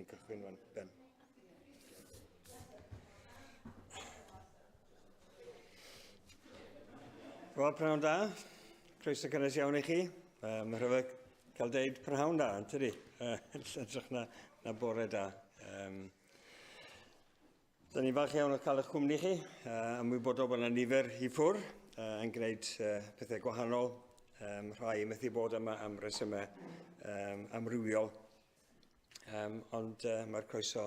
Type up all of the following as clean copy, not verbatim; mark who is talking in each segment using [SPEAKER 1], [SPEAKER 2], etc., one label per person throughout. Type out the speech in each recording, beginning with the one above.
[SPEAKER 1] Dyn ni'n cychwyn fan Ben. Wel, prynhawn da. Croeso cynnes iawn i chi. Mae rhyfedd cael deud prynhawn da, yn tydi? Edrych na bore da. Dyna ni'n falch iawn o cael eich cwmni chi, ymwybodol bod yna nifer i ffwr yn gwneud pethau gwahanol, rhai methu bod yma am resymau amrywiol, ond mae'r croeso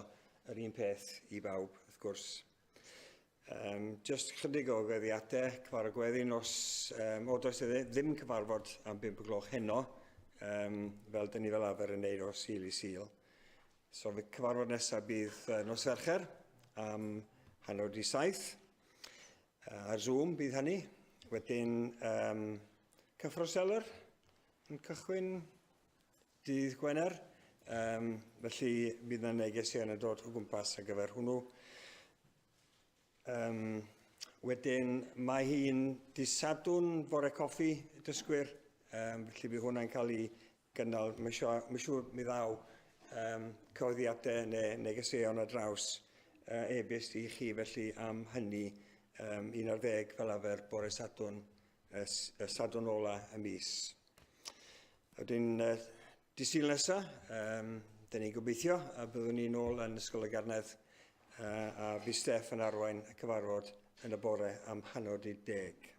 [SPEAKER 1] yr un peth i bawb, wrth gwrs. Just chydig o gweddiadau, cyfarfod gweddi nos, o does e ddim cyfarfod am 5 gloch heno, fel dyn ni fel arfer yn neud o Sul i Sul. So fy cyfarfod nesaf bydd nos Fercher am 6:30. Ar Zoom bydd hynny. Wedyn um, Cyffro Seller yn cychwyn dydd Gwener. Felly bydd yna negeseuon yn dod o gwmpas ar gyfer hwnnw. Wedyn mae hi'n dydd Sadwrn fore coffi dysgwyr, felly bydd hwnna'n cael ei gynnal, mae'n siŵr, ma siŵr mi ddaw cyhoeddiadau neu negeseuon ar draws e-byst i chi felly am hynny 11 fel arfer bore Sadwrn, y Sadwrn ola y mis. Wedyn, dydd Sul nesa, dyn ni'n gobeithio, a byddwn ni'n ôl yn Ysgol y Garnedd a fydd Steff yn arwain y cyfarfod yn y bore am 10:30.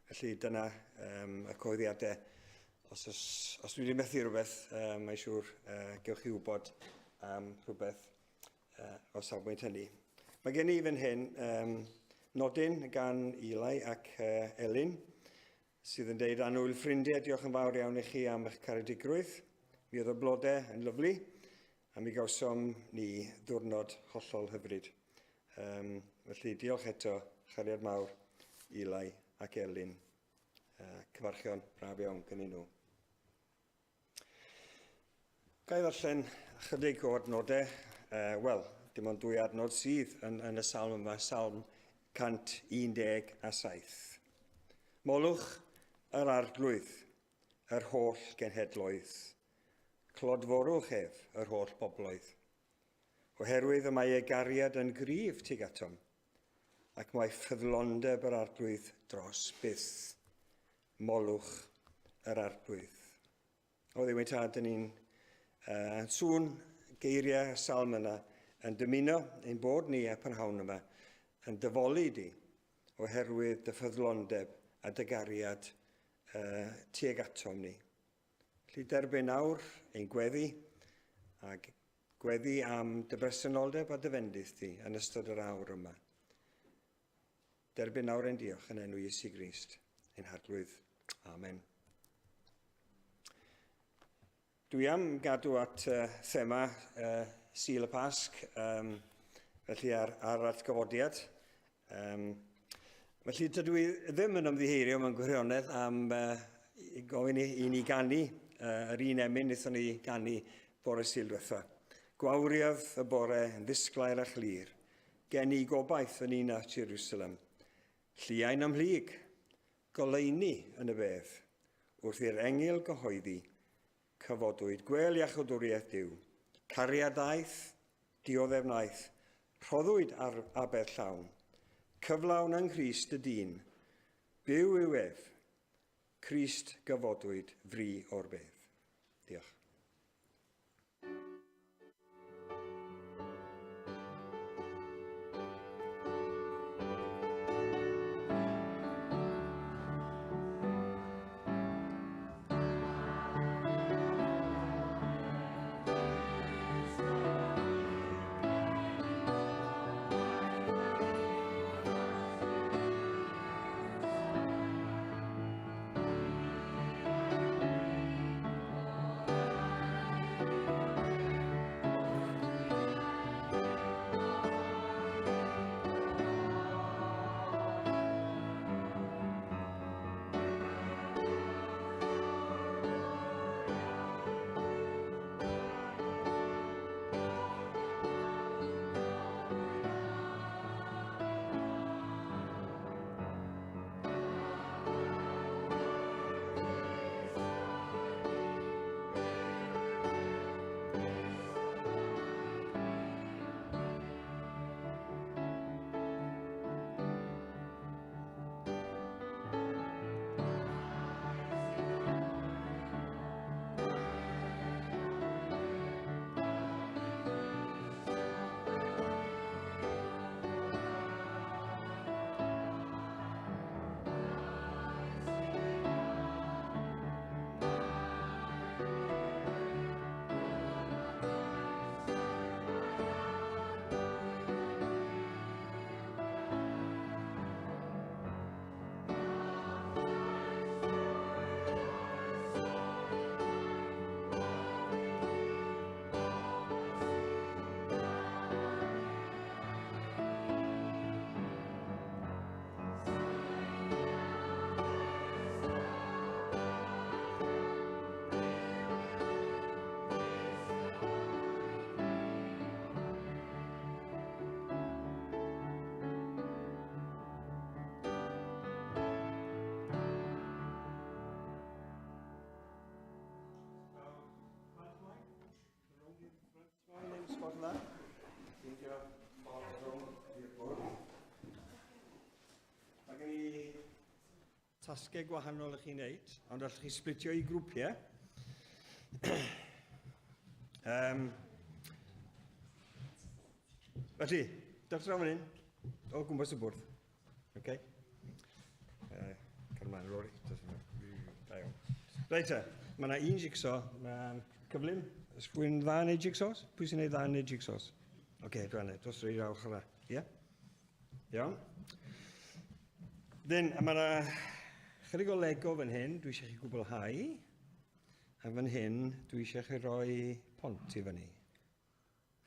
[SPEAKER 1] Felly dyna y cyhoeddiadau. Os dwi wedi methu rhywbeth, mae'n siŵr gewch chi wybod am rhywbeth o safbwynt hynny. Mae gen i fan hyn nodyn gan Eli ac Elin, sydd yn deud annwyl ffrindiau, diolch yn fawr iawn i chi am eich caredigrwydd. Mi oedd y blodau yn lyflu, a mi gawsom ni ddiwrnod hollol hyfryd. Felly diolch eto, chariad mawr, Eli ac Elin. Cyfarchion braf iawn gynnyn nhw. Ga i ddarllen chydig o adnodau? Wel, dim ond dwy adnod sydd yn y salm yma, salm 117. Molwch yr arglwydd, yr holl genhedloedd. Clodforwch ef, yr holl bobloedd. Oherwydd y mae ei gariad yn gryf tuag atom, ac mae ffyddlondeb yr Arglwydd dros byth. Molwch yr Arglwydd. O Dduw ein Tad, dyn ni'n sŵn geiriau y salm yna yn dymuno ein bod ni a prynhawn yma yn dyfoli di oherwydd dy ffyddlondeb a dy gariad tuag atom ni. Felly derbyn nawr ein gweddi ac gweddi am dy bresenoldeb a dy fendith di yn ystod yr awr yma. Derbyn nawr ein diolch yn enw Iesu Grist, ein Harglwydd. Amen. Dwi am gadw at thema Sul y Pasg, felly ar atgyfodiad. Felly dydw i ddim yn ymddiheirio mewn gwirionedd am gofyn i ni ganu yr un emyn wnaethon ni ganu bore Sul diwetha. Gwawriodd y bore yn ddisglair a chlir, gen i gobaith yn un at Jerusalem. Lliain ymhlyg, goleuni yn y bedd, wrth i'r engyl gyhoeddi, cyfodwyd gwel iachawdwriaeth Duw. Cariad ddaeth, dioddef wnaeth, Rhoddwyd ar aber llawn, cyflawn yng Nghrist y dyn. Byw yw ef, Crist gyfodwyd fri o'r bedd. Diolch. tasgau gwahanol i chi wneud, ond allwch chi splitio i grwpiau. Felly, dewch draw fan hyn, o gwmpas y bwrdd. Okay. Car ymlaen, Rory. Da iawn. Reit te, mae yna un jigsaw, mae'n cyflym. Ys rhywun dda yn neud jigsaws? Pwy sy'n neud dda yn neud jigsaws? Oce, okay, dwi'n neud. Dos rhaid awch yna. Ie? Yeah? Iawn. Dyn, a mae yna chydig o Lego fan hyn, dwi eisiau chi gwblhau. A fan hyn, dwi eisiau chi roi pont i fyny.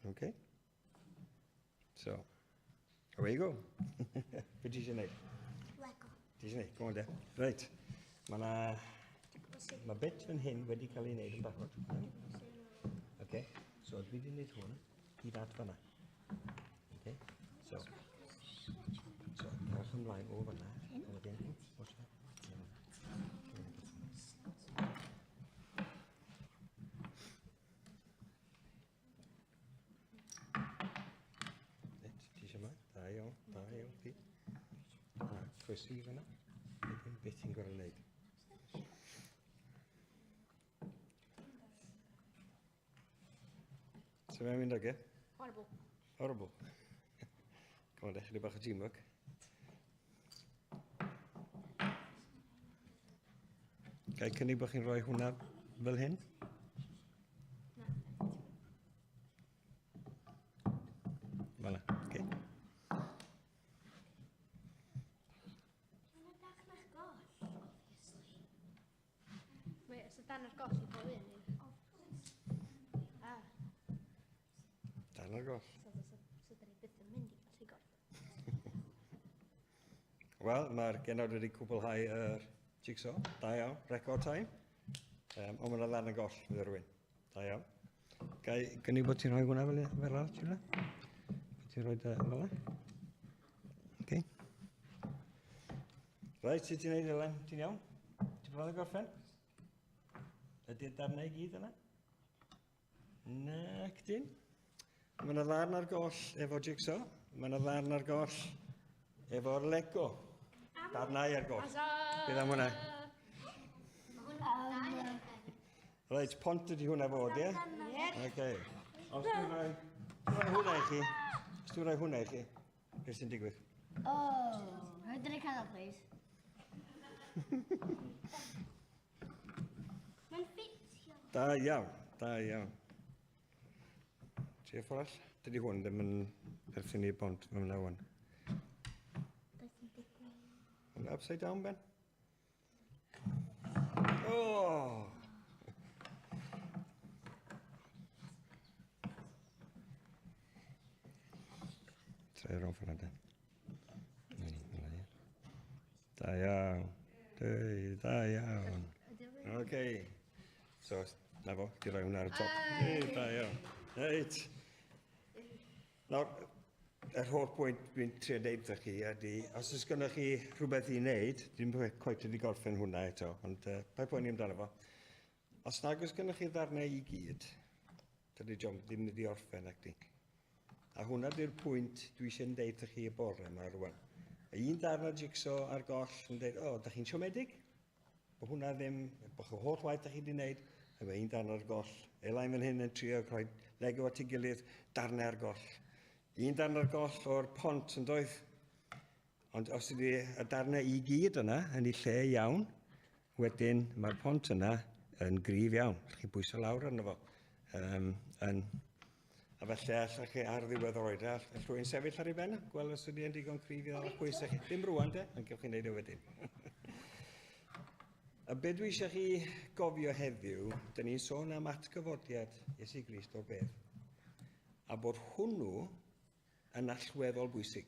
[SPEAKER 1] Okay? So, away you go. Be ti eisiau gwneud?
[SPEAKER 2] Lego.
[SPEAKER 1] Ti eisiau gwneud? Go on de. Reit. Mae yna... Mae bit fan hyn wedi cael ei wneud yn barod. Okay. So, dwi wedi gwneud hwn i dat fanna. Okay. So, so ewch ymlaen o fanna. A wedyn, watch that. Reit, ti eisiau ymlaen? Da iawn, da iawn, ti. A, croesi fanna. Wedyn, beth ti'n gorau wneud? So mae'n mynd ag e?
[SPEAKER 2] Horrible.
[SPEAKER 1] Horrible. Come on, dechrau bach o teamwork. Ga i cynnig bod chi'n rhoi hwnna fel hyn? Fel yna, oce.
[SPEAKER 2] Wait, os dan ar goll i bob un? Ah.
[SPEAKER 1] Dan ar goll.
[SPEAKER 2] So, da ni byth yn mynd i gallu gorffen.
[SPEAKER 1] Wel, mae'r genod wedi cwblhau yr jigsaw. Da iawn, record time. Ond mae'n ddarn yn goll, fydd rhywun. Da iawn. Ga i gynnig bod ti'n rhoi hwnna fel arall, ti'n rhoi? Bod ti'n rhoi dy fel yna? Okay. Reit, sut ti'n neud, Elen? Ti'n iawn? Ti'n bron yn gorffen? Ydy'r darnau i gyd yna? Nac dyn. Mae yna ddarn ar goll efo jigsaw. Mae yna ddarn ar goll efo'r Lego. Darnau ar goll. Beth am hwnna? Reit, pont ydy hwnna fod, ie?
[SPEAKER 2] Ie.
[SPEAKER 1] Okay. Os dwi'n rhoi hwnna i chi, os dwi'n rhoi hwnna i chi, beth sy'n digwydd?
[SPEAKER 3] Oh, rhaid yn y canol, please.
[SPEAKER 2] Mae'n ffitio.
[SPEAKER 1] Da iawn, da iawn. Trio ffordd arall? Dydy hwn ddim yn perthyn i'r bont fel yna wan.
[SPEAKER 2] Beth sy'n digwydd?
[SPEAKER 1] Yn upside down, Ben? Oh! Troi rownd ffordd yna. Da iawn. Da iawn. Okay. So, na fo, di roi hwnna ar y top. Ei, da iawn. Reit. Nawr, yr holl bwynt dwi'n trio deud wrthych chi ydy, os oes gennych chi rhywbeth i wneud, dwi'n cweit wedi gorffen hwnna eto, ond paid poeni amdano fo. Os nag oes gennych chi ddarnau i gyd, dydy job ddim wedi orffen ac di. A hwnna di'r pwynt dwi eisiau deud wrthych chi y bore yma rwan. Un darn o jigsaw ar goll yn deud, o, da chi'n siomedig? Bo hwnna ddim, bo chi holl waith da chi wedi wneud, a mae un darn ar goll. Elain fan hyn yn trio rhoi Lego at ei gilydd, darnau ar goll. Un darn ar goll o'r pont yn doedd. Ond os ydy y darnau i gyd yna yn ei lle iawn, wedyn mae'r pont yna yn gryf iawn. Allwch chi bwyso lawr arno fo. A felly allwch chi ar ddiwedd yr oed, all rhywun sefyll ar ei ben, gweld os ydy yn digon cryf i ddal pwysau chi. Dim rwan de, ond gewch chi wneud o wedyn. A be dwi eisiau chi gofio heddiw, dyn ni'n sôn am atgyfodiad Iesu Grist o'r bedd. A bod hwnnw yn allweddol bwysig.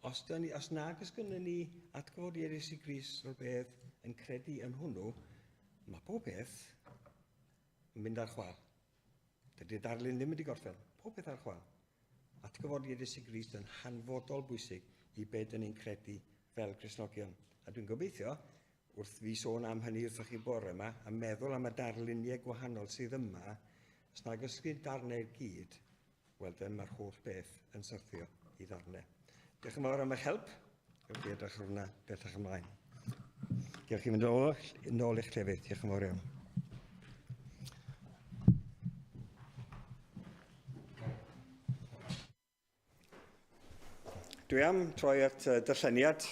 [SPEAKER 1] Os, ni, os nag oes gynnon ni atgyfodiad Iesu Grist o'r bedd yn credu yn hwnnw, mae pob peth yn mynd ar chwal. Dydy'r darlun ddim wedi gorffen. Pob peth ar chwal. Atgyfodiad Iesu Grist yn hanfodol bwysig i be dyn ni'n credu fel Cristnogion. A dwi'n gobeithio, wrth fi sôn am hynny wrthych chi bore yma, a meddwl am y darluniau gwahanol sydd yma, os nag oes gen darnau gyd, wel, dyn mae'r holl beth yn syrthio i ddarnau. Diolch yn fawr am eich help. Gewch chi edrych ar hwnna bellach ymlaen. Diolch chi fynd ôl, nôl i'ch llefydd. Diolch yn fawr iawn. Dwi am troi at darlleniad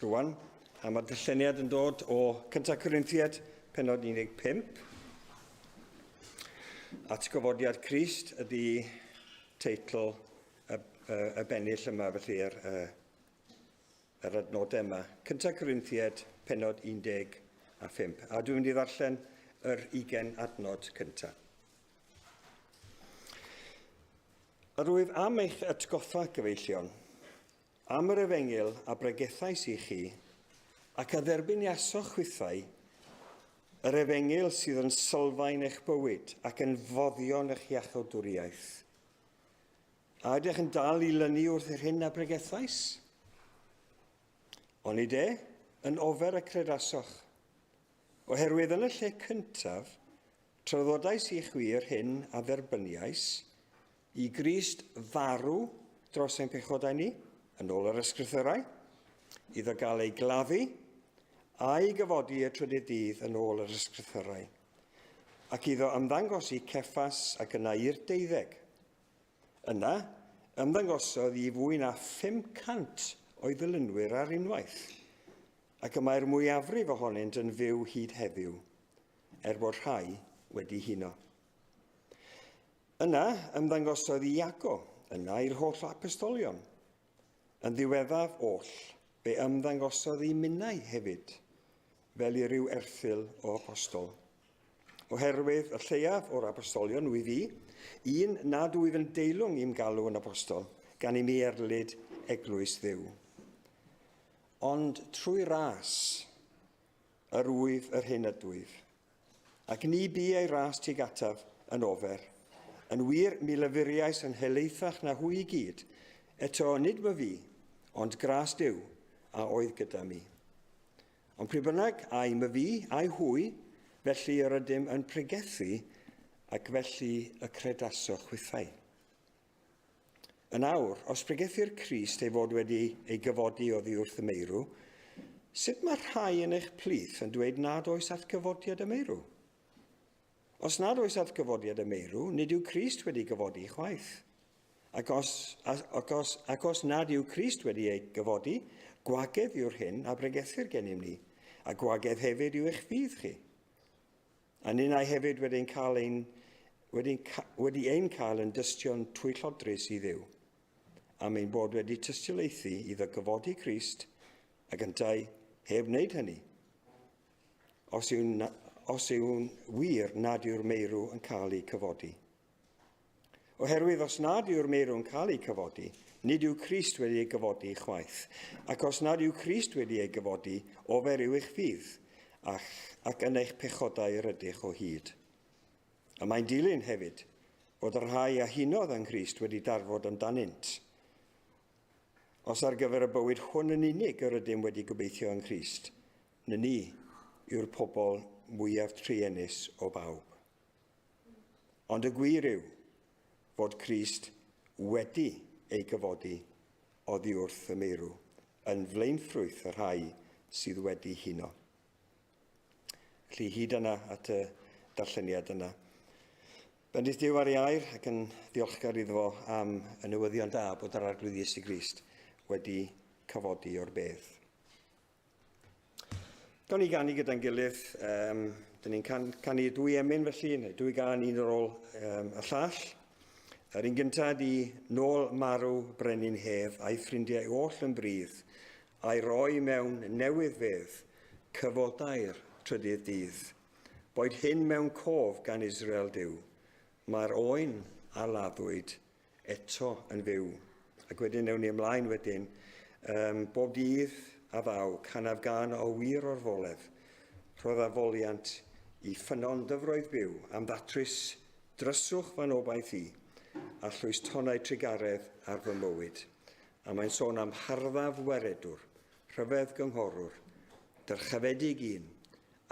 [SPEAKER 1] rwan, a mae'r darlleniad yn dod o 1 Corinthiad, penod 15. Atgyfodiad Crist ydy teitl y, y, y bennill yma, felly yr, y, yr adnodau yma. 1 Corinthiad, penod 15. A dwi'n mynd i ddarllen yr 20 adnod cyntaf. Yr wyf am eich atgoffa, gyfeillion, am yr efengyl a bregethais i chi, ac a dderbyniasoch chwithau, yr efengyl sydd yn sylfaen eich bywyd ac yn foddion eich iachawdwriaeth. A ydych yn dal i lynu wrth yr hyn a bregethais? Onid e, yn ofer y credasoch. Oherwydd yn y lle cyntaf, Traddodais i chwi yr hyn a dderbyniais, i Grist farw dros ein pechodau ni, yn ôl yr ysgrythyrau, iddo gael ei gladdu, a'i gyfodi y trydydd dydd yn ôl yr ysgrythyrau, ac iddo ymddangos i Ceffas ac yna i'r deuddeg. Yna, ymddangosodd i fwy na 500 o'i ddilynwyr ar unwaith, ac y mae'r mwyafrif ohonynt yn fyw hyd heddiw, er bod rhai wedi huno. Yna, ymddangosodd i Iago, yna i'r holl apostolion. Yn ddiweddaf oll, fe ymddangosodd i minnau hefyd, fel i ryw erthygl o apostol. Oherwydd y lleiaf o'r apostolion wyf fi, un nad wyf yn deilwng i'm galw yn apostol, gan i mi erlid eglwys Dduw. Ond trwy ras yr wyf yr hyn ydwyf, ac ni bu ei ras tuag ataf yn ofer. Yn wir, mi lafuriais yn helaethach na hwy i gyd, eto nid myfi, ond gras Duw a oedd gyda mi. Ond pryd bynnag, ai myfi, ai hwy, felly yr ydym yn pregethu, ac felly y credasoch chwithau. Yn awr, os pregethir Crist ei fod wedi ei gyfodi oddi wrth y meirw, sut mae rhai yn eich plith yn dweud nad oes atgyfodiad y meirw? Os nad oes atgyfodiad y meirw, nid yw Crist wedi gyfodi chwaith. Ac os, ac os, ac os nad yw Crist wedi ei gyfodi, gwagedd yw'r hyn a bregethir gennym ni, a gwagedd hefyd yw eich ffydd chi. A ninnau hefyd wedi ein cael ein, wedi, wedi ein cael yn dystion twyllodrus i Dduw, am ein bod wedi tystiolaethu iddo gyfodi Crist, ac yntau heb wneud hynny. Os yw'n, os yw'n wir nad yw'r meirw yn cael eu cyfodi. Oherwydd os nad yw'r meirw'n cael eu cyfodi, nid yw Crist wedi ei gyfodi chwaith. Ac os nad yw Crist wedi ei gyfodi, ofer yw eich ffydd, ac, ac yn eich pechodau yr ydych o hyd. A mae'n dilyn hefyd fod y rhai a hunodd yng Nghrist wedi darfod amdanynt. Os ar gyfer y bywyd hwn yn unig yr ydym wedi gobeithio yng Nghrist, nyni yw'r pobl mwyaf truenus o bawb. Ond y gwir yw fod Crist wedi ei gyfodi oddi wrth y meirw, yn flaenffrwyth y rhai sydd wedi huno. Felly hyd yna at y darlleniad yna. Bendith Duw ar ei air ac yn ddiolchgar iddo fo am y newyddion da bod yr Arglwydd Iesu Grist wedi cyfodi o'r bedd. Gawn ni ganu gyda'n gilydd. Um, dyn ni'n can, canu dwy emyn felly, neu dwy gan un ar ôl um, y llall. Yr un gyntaf ydi Nôl Marw Brenin Hedd a'i ffrindiau oll yn brudd, a'i roi mewn newydd fedd, cyfodau'r trydydd dydd. Boed hyn mewn cof gan Israel Duw, mae'r oen a laddwyd eto yn fyw. Ac wedyn newn ni ymlaen wedyn, um, bob dydd a ddaw, canaf gan o wir o'r foledd, rhodd foliant i ffynnon dyfroedd byw, am ddatrys dryswch fan obaith i, a llwys tonnau trugaredd ar fy mywyd. A mae'n sôn am harddaf weredwr, rhyfedd gynghorwr, dyrchafedig un,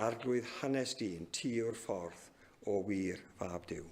[SPEAKER 1] arglwydd hanes dyn, ti yw'r ffordd o wir fab Duw.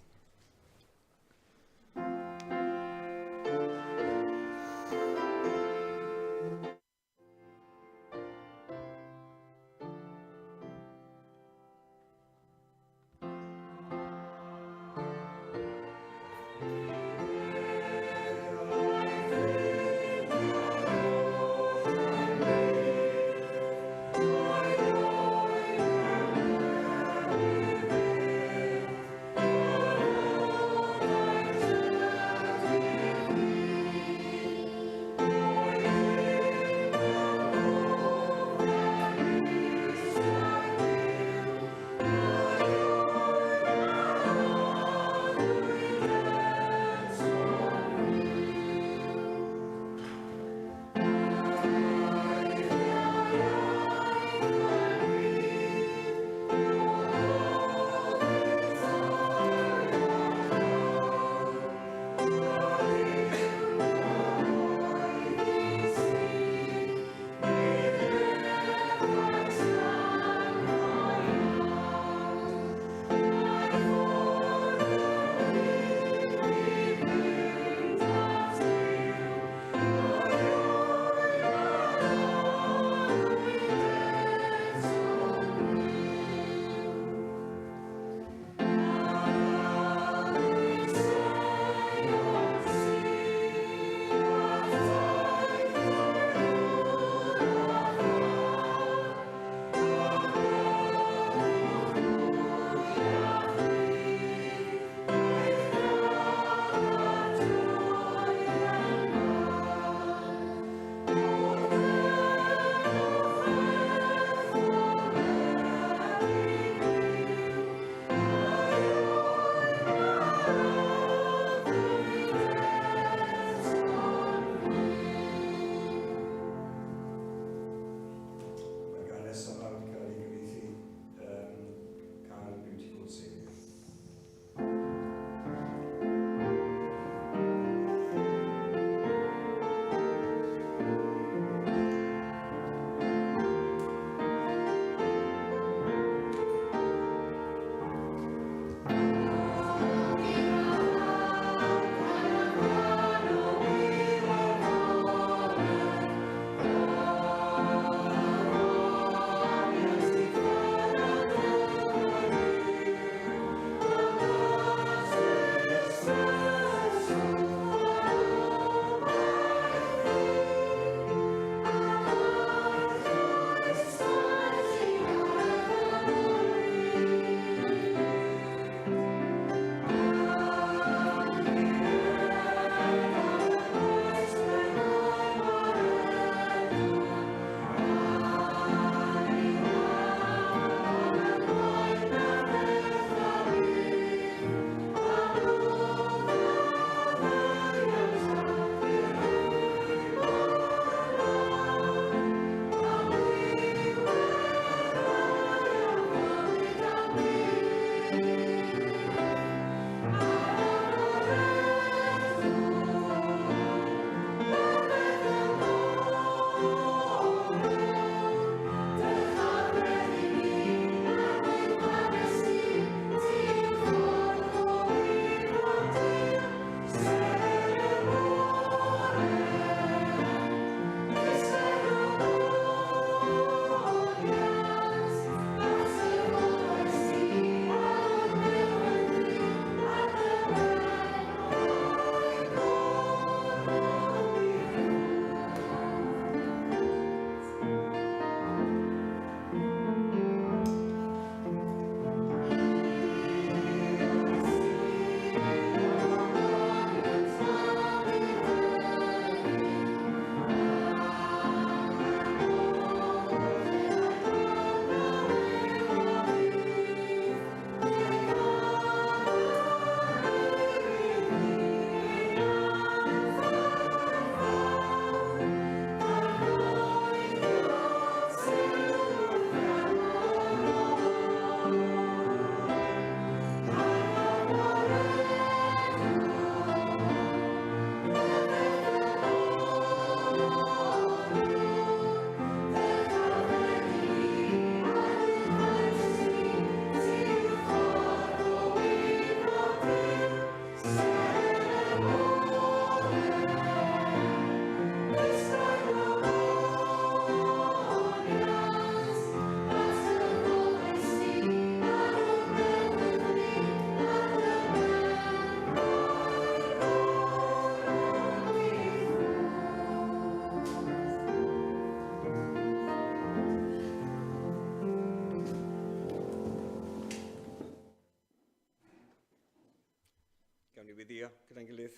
[SPEAKER 1] gyda'n gilydd.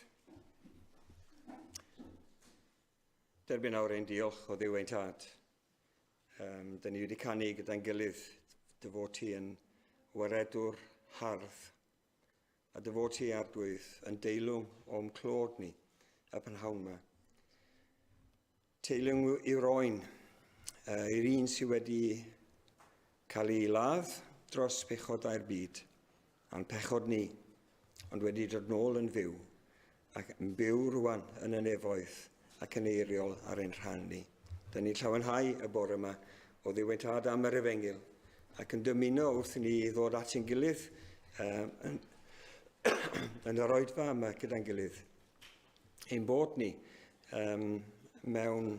[SPEAKER 1] Derbyn awr ein diolch o Dduw ein Tad. Dyn ni wedi canu gyda'n gilydd dy fod ti yn waredwr hardd a dy fod ti arglwydd yn deilwng o'm clod ni y prynhawn yma. Teilwng yw'r oen, i'r un sydd wedi cael ei ladd dros pechodau'r byd, a'n pechod ni, ond wedi dod nôl yn fyw, ac yn byw rwan yn y nefoedd ac yn eiriol ar ein rhan ni. Dyn ni'n llawenhau y bore yma o Dduw ein Tad am yr Efengyl, ac yn dymuno wrth i ni ddod at ein gilydd yn, yn yr oedfa yma gyda'n gilydd, ein bod ni um, mewn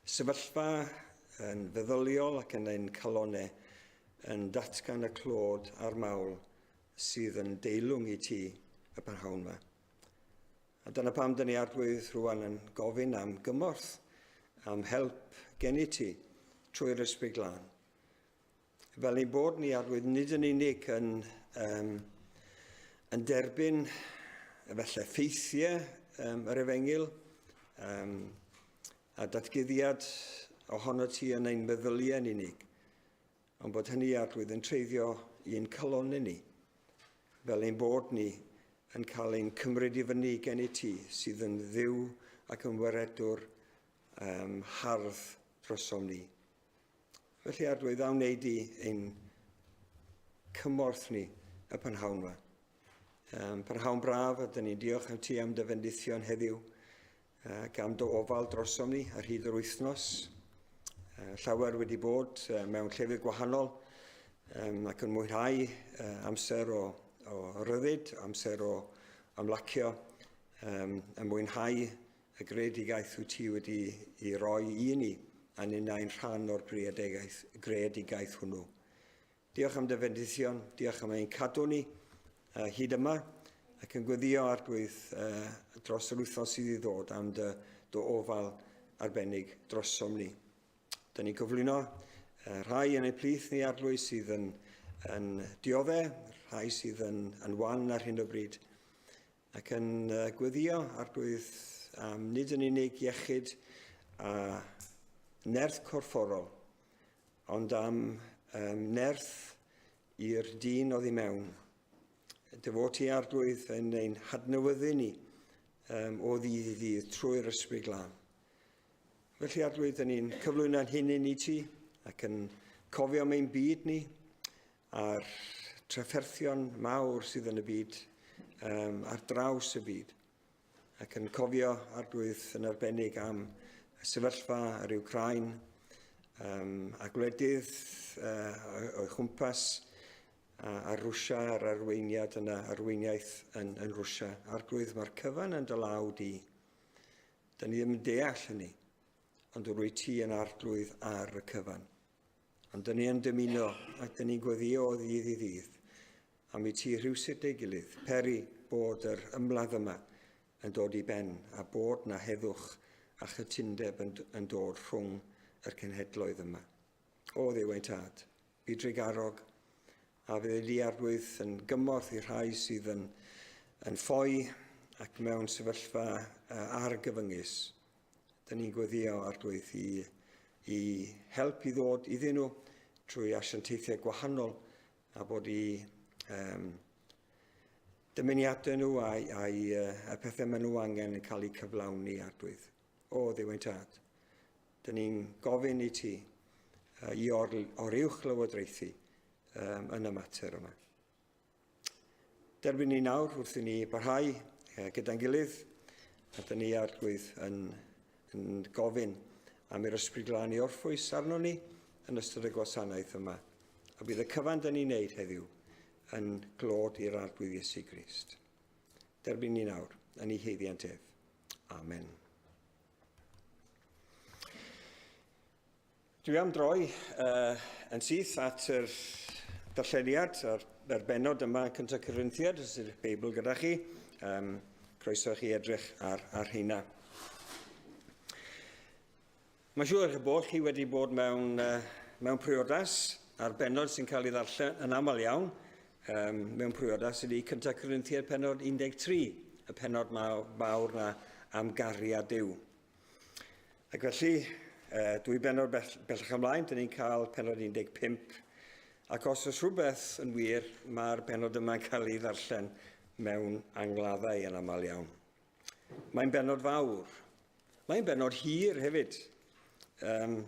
[SPEAKER 1] sefyllfa yn feddyliol ac yn ein calonau yn datgan y clod a'r mawl sydd yn deilwng i ti y prynhawn yma. A dyna pam dyn ni arglwydd rwan yn gofyn am gymorth, am help gen i ti trwy'r Ysbryd Glân. Fel ein bod ni arwydd nid yn unig yn, um, yn derbyn efallai ffeithiau um, yr efengyl um, a datguddiad ohono ti yn ein meddyliau yn unig, ond bod hynny arglwydd yn treiddio i'n calonnau ni, fel ein bod ni yn cael ein cymryd i fyny gen i ti sydd yn ddiw ac yn waredwr um, hardd drosom ni. Felly, Arglwydd, a wnei di ein cymorth ni y prynhawn yma. Um, prynhawn braf, a dyn ni'n diolch am ti am dy fendithion heddiw, ac am dy ofal drosom ni ar hyd yr wythnos. Llawer wedi bod mewn llefydd gwahanol um, ac yn mwynhau amser o, o ryddid, amser o ymlacio, um, yn mwynhau Y greadigaeth wyt ti wedi i roi i ni, a ninnau'n rhan o'r greadigaeth, greadigaeth hwnnw. Diolch am dy fendithion, diolch am ein cadw ni hyd yma, ac yn gweddio arglwydd dros yr wythnos sydd i ddod am dy, dy ofal arbennig drosom ni. Dyna ni'n cyflwyno rhai yn ein plith ni arglwydd sydd yn, yn dioddef, rhai sydd yn, yn wan ar hyn o bryd, ac yn gweddio arglwydd am nid yn unig iechyd a nerth corfforol, ond am um, nerth i'r dyn oddi mewn. Dy fod ti arglwydd yn ein hadnewyddu ni um, o ddydd i ddydd trwy'r ysbryd glân. Felly arglwydd, dyn ni'n cyflwyno'n hunain i ti ac yn cofio am ein byd ni a'r trafferthion mawr sydd yn y byd, um, ar draws y byd, ac yn cofio arglwydd yn arbennig am y sefyllfa yr Wcráin um, a gwledydd uh, o'i chwmpas a, a Rwsia a'r arweiniad yna, arweiniaeth yn, yn Rwsia. Arglwydd, mae'r cyfan yn dy law di. Dyn ni ddim yn deall hynny, ond rwy ti yn arglwydd ar y cyfan. Ond dyn ni yn dymuno ac dyn ni'n gweddio o ddydd i ddydd am i ti rhywsut ei gilydd peri bod yr ymladd yma yn dod i ben a bod na heddwch a chytundeb yn, yn dod rhwng yr cenhedloedd yma. O Dduw ein Tad, bu drugarog a fydd ei arglwydd yn gymorth i'r rhai sydd yn, yn ffoi ac mewn sefyllfa argyfyngus. Dyn ni'n gweddio arglwydd i, i help i ddod iddyn nhw trwy asiantaethau gwahanol a bod i um, dymuniadau nhw a'i, a'i, y pethau maen nhw angen yn cael eu cyflawni arglwydd. O, Dduw ein Tad, dyn ni'n gofyn i ti uh, i or, oruwch lywodraethu um, yn y mater yma. Derbyn ni nawr wrth i ni barhau gyda'n gilydd, a dyn ni arglwydd yn, yn gofyn am i'r Ysbryd Glân i orffwys arno ni yn ystod y gwasanaeth yma. A bydd y cyfan dyn ni'n neud heddiw yn glod i'r Arglwydd Iesu Grist. Derbyn ni nawr yn ei heiddiant ef. Amen. Dwi am droi uh, yn syth at yr darlleniad, a'r, yr benod yma yn cyntaf Corinthiad, os ydych Beibl gyda chi. Um, croeso chi edrych ar, ar heina. Mae'n siŵr eich bod chi wedi bod mewn, uh, mewn priodas, a'r benod sy'n cael ei ddarllen yn aml iawn, um, mewn priodas ydy cyntaf Corinthiad penod 13. y penod mawr na am gariad Duw. Ac felly, dwy benod bellach ymlaen, dyn ni'n cael penod 15. Ac os oes rhywbeth yn wir, mae'r benod yma'n cael ei ddarllen mewn angladdau yn aml iawn. Mae'n benod fawr. Mae'n benod hir hefyd. Um,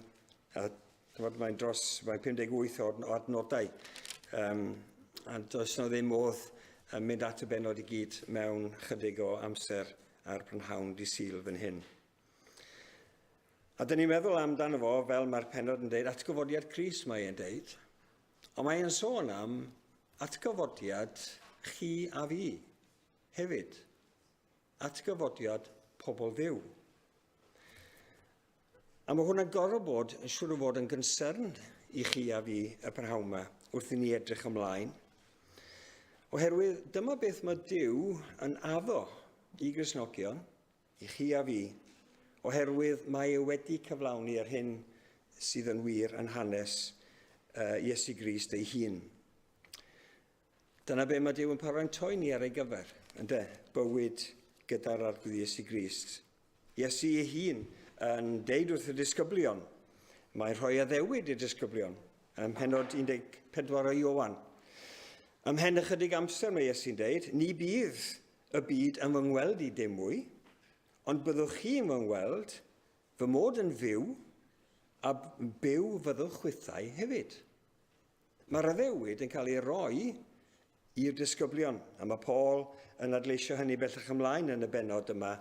[SPEAKER 1] a Chymod, mae'n dros, mae'n 58 o, o adnodau. Um, a does na ddim modd yn mynd at y benod i gyd mewn chydig o amser ar prynhawn di Sul fan hyn. A dyn ni'n meddwl amdano fo fel mae'r penod yn deud, atgyfodiad Crist mae e'n deud, ond mae e'n sôn am atgyfodiad chi a fi hefyd. Atgyfodiad pobl Dduw. A mae hwnna'n gorfod bod yn siŵr o fod yn gynsyrn i chi a fi y prynhawn yma wrth i ni edrych ymlaen. Oherwydd dyma beth mae Duw yn addo i Gristnogion, i chi a fi, oherwydd mae e wedi cyflawni yr hyn sydd yn wir yn hanes uh, Iesu Grist ei hun. Dyna be mae Duw yn paratoi ni ar ei gyfer, ynde? Bywyd gyda'r Arglwydd Iesu Grist. Iesu ei hun yn deud wrth y disgyblion, mae'n rhoi addewid i'r disgyblion, ym mhenod 14 o Ioan. Ymhen ychydig amser mae Iesu'n deud, ni bydd y byd yn fy ngweld i dim mwy, ond byddwch chi yn fy ngweld, fy mod yn fyw, a byw fyddwch chwithau hefyd. Mae'r addewid yn cael ei roi i'r disgyblion, a mae Paul yn adleisio hynny bellach ymlaen yn y bennod yma,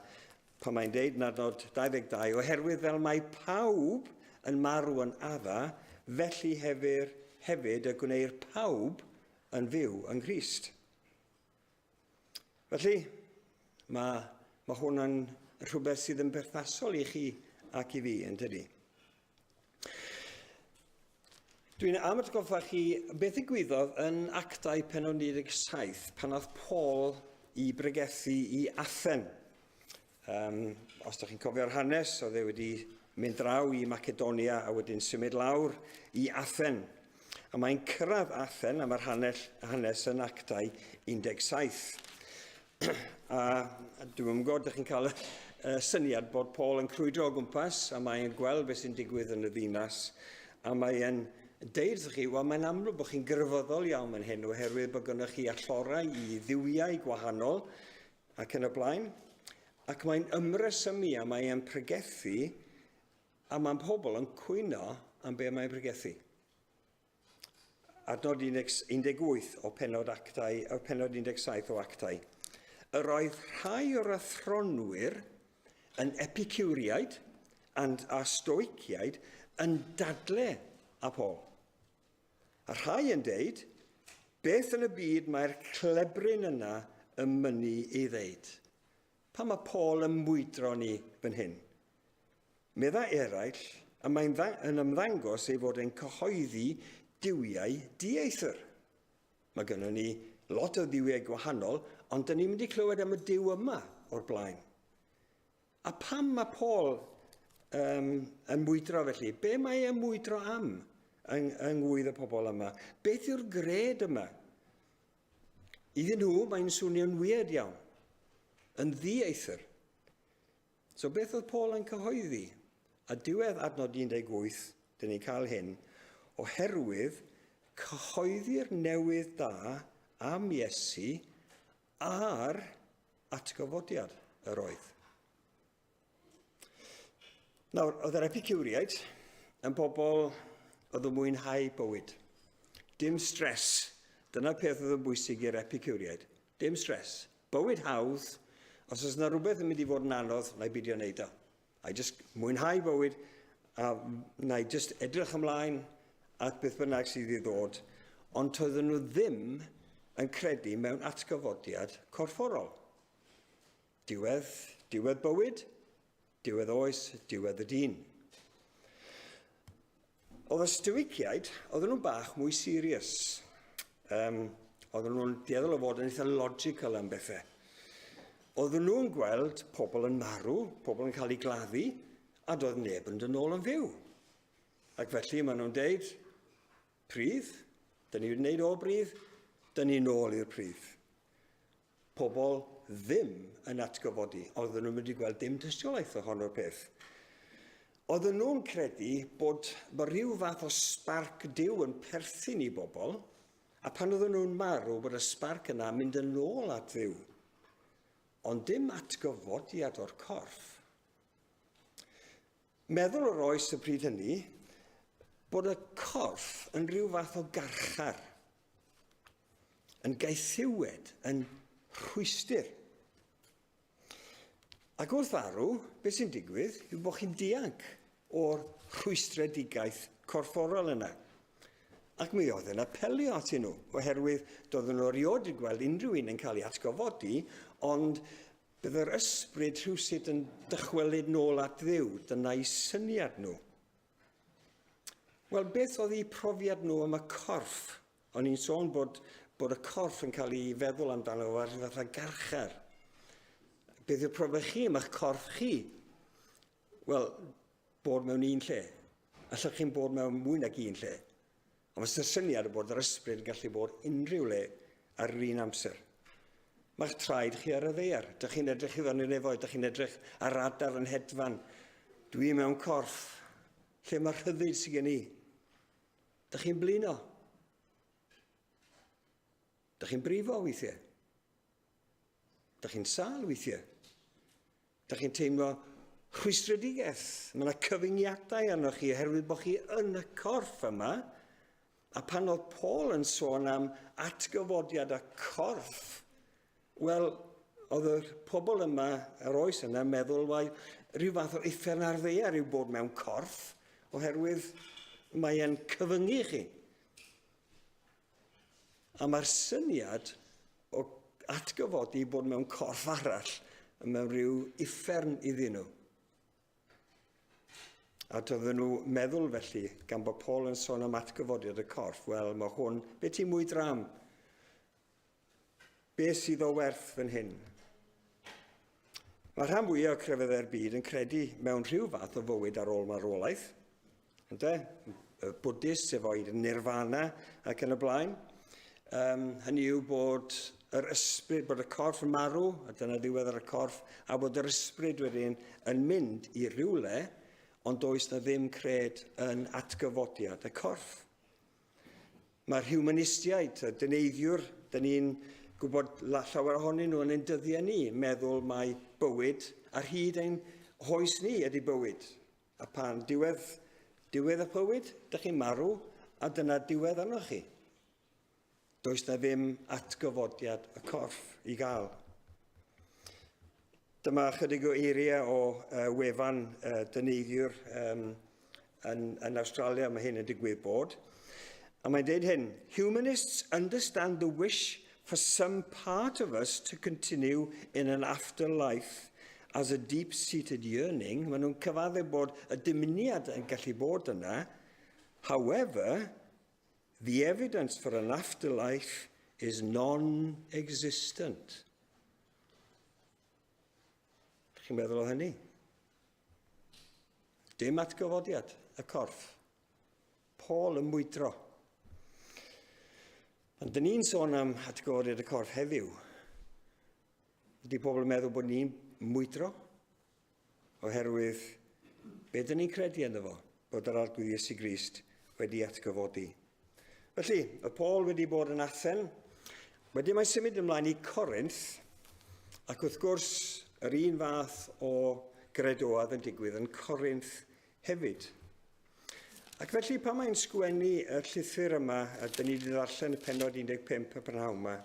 [SPEAKER 1] pan mae'n deud yn adnod 22, oherwydd fel mae pawb yn marw yn Adda, felly hefyd, hefyd y gwneir pawb yn fyw yng Nghrist. Felly, mae, mae hwn yn rhywbeth sydd yn berthnasol i chi ac i fi, yn dydy? Dwi'n am atgoffa chi beth ddigwyddodd yn Actau penod 17 pan oedd Paul i bregethu i Athen. Um, os ydych chi'n cofio'r hanes, oedd e wedi mynd draw i Macedonia a wedyn symud lawr i Athen. A mae'n cyrraedd Athen a mae'r hanes, hanes yn Actau 17. A dwi'm yn gwybod, ydych chi'n cael y syniad bod Paul yn crwydro o gwmpas a mae'n gweld beth sy'n digwydd yn y ddinas a mae'n deud wrthych chi, wel mae'n amlwg bod chi'n grefyddol iawn fan hyn oherwydd bod gynnwch chi allorau i dduwiau gwahanol ac yn y blaen. Ac mae'n ymresymu a mae'n pregethu a mae'n pobl yn cwyno am be mae'n pregethu. Adnod 18 o pennod, actau, o pennod 17 o Actau. Yr oedd rhai o'r athronwyr yn Epicuriaid and, a Stoiciaid yn dadle â Paul. A rhai yn deud, beth yn y byd mae'r clebryn yna yn mynnu ei ddeud? Pam mae Paul yn mwydro ni fan hyn? Meddai eraill, y mae'n yn ymddangos ei fod e'n cyhoeddi duwiau dieithr. Mae gynnon ni lot o dduwiau gwahanol, ond dyn ni'n mynd i clywed am y duw yma o'r blaen. A pam mae Paul um, yn mwydro felly? Be mae e'n mwydro am yng, yng ngwydd y pobl yma? Beth yw'r gred yma? Iddyn nhw, mae'n swnio'n weird iawn. Yn ddieithr. So beth oedd Paul yn cyhoeddi? A diwedd adnod 18, dyn ni'n cael hyn, oherwydd cyhoeddi'r newydd da am Iesu a'r atgyfodiad yr oedd. Nawr, oedd yr Epicuriaid yn bobl oedd yn mwynhau bywyd. Dim stres. Dyna'r peth oedd yn bwysig i'r Epicuriaid. Dim stres. Bywyd hawdd. Os oes yna rhywbeth yn mynd i fod yn anodd, na i beidio wneud o. A i just mwynhau bywyd, a na i just edrych ymlaen at beth bynnag sydd i ddod. Ond toedden nhw ddim yn credu mewn atgyfodiad corfforol. Diwedd, diwedd bywyd, diwedd oes, diwedd y dyn. Oedd y Stoiciaid, oedden nhw'n bach mwy serious. Um, oedden nhw'n dueddol o fod yn eitha logical am bethau. Oedden nhw'n gweld pobl yn marw, pobl yn cael eu gladdu, a doedd neb yn dod nôl yn fyw. Ac felly maen nhw'n deud, pridd, dyn ni wedi gwneud o bridd, dyn ni nôl i'r pridd. Pobl ddim yn atgyfodi. Oedden nhw'n mynd i gweld dim tystiolaeth ohono'r peth. Oedden nhw'n credu bod, bod rhyw fath o sbarc Duw yn perthyn i bobl, a pan oedden nhw'n marw bod y sbarc yna yn mynd yn ôl at Dduw. Ond dim atgyfodiad o'r corff. Meddwl yr oes y pryd hynny bod y corff yn rhyw fath o garchar, yn gaethiwed, yn rhwystr. Ac wrth farw, beth sy'n digwydd yw bod chi'n dianc o'r rhwystredigaeth corfforol yna. Ac mi oedd yn apelio atyn nhw, oherwydd doedden nhw erioed wedi gweld unrhyw un yn cael ei atgyfodi, ond bydd yr ysbryd rhywsut yn dychwelyd nôl at Dduw. Dyna'i syniad nhw. Wel, beth oedd eu profiad nhw am y corff? O'n i'n sôn bod, bod y corff yn cael ei feddwl amdano fo ar fath o garchar. Beth yw'r profiad chi am eich corff chi? Wel, bod mewn un lle. Allwch chi'n bod mewn mwy nag un lle. Ond fysa'r syniad o bod yr ysbryd yn gallu bod unrhyw le ar yr un amser. Mae'ch traed chi ar y ddaear. Dych chi'n edrych i fyny'r nefoedd, dych chi'n edrych ar adar yn hedfan. Dwi mewn corff. Lle mae'r rhyddid sydd gen i? Dych chi'n blino? Dych chi'n brifo weithiau? Dych chi'n sâl weithiau? Dych chi'n teimlo rhwystredigaeth? Mae yna cyfyngiadau arnoch chi oherwydd bod chi yn y corff yma. A pan oedd Paul yn sôn am atgyfodiad y corff, wel, oedd y pobl yma, yr oes yna, meddwl, wel, rhyw fath o uffern ar ddaear yw bod mewn corff, oherwydd mae e'n cyfyngu chi. A mae'r syniad o atgyfodi bod mewn corff arall yn mewn rhyw uffern iddyn nhw. A doedden nhw meddwl felly, gan bod Paul yn sôn am atgyfodiad y corff, wel, mae hwn, be ti'n mwy dram? Be sydd o werth fan hyn? Mae rhan fwyaf o crefyddau'r byd yn credu mewn rhyw fath o fywyd ar ôl marwolaeth. Ynde? Y Bwdist efo'i nirvana ac yn y blaen. Um, hynny yw bod yr ysbryd, bod y corff yn marw, a dyna ddiwedd ar y corff, a bod yr ysbryd wedyn yn mynd i rywle, ond does na ddim cred yn atgyfodiad y corff. Mae'r humanistiaid, y dyneiddiwr, dyn ni'n gwybod llawer ohonyn nhw yn ein dyddiau ni, meddwl mai bywyd ar hyd ein hoes ni ydy bywyd. A pan diwedd, diwedd y bywyd, dych chi'n marw, a dyna diwedd arnoch chi. Does na ddim atgyfodiad y corff i gael. Dyma ychydig o eiriau o uh, wefan uh, dyneiddiwr um, yn, yn Australia, mae hyn yn digwydd bod. A mae'n deud hyn, Humanists understand the wish for some part of us to continue in an afterlife as a deep-seated yearning. Maen nhw'n cyfaddef bod y dymuniad yn gallu bod yna. However, the evidence for an afterlife is non-existent. Ydych chi'n meddwl o hynny? Dim atgyfodiad y corff. Paul yn mwydro. Ond dyn ni'n sôn am atgyfodiad y corff heddiw. Ydy pobl yn meddwl bod ni'n mwydro? Oherwydd be dyn ni'n credu ynddo fo? Bod yr Arglwydd Iesu Grist wedi atgyfodi. Felly, y Paul wedi bod yn Athen, wedyn mae'n symud ymlaen i Corinth, ac wrth gwrs, yr un fath o gredoedd yn digwydd yn Corinth hefyd. Ac felly pan mae'n sgwennu y llythyr yma, a dyn ni wedi ddarllen y penod 15 y prynhawn yma,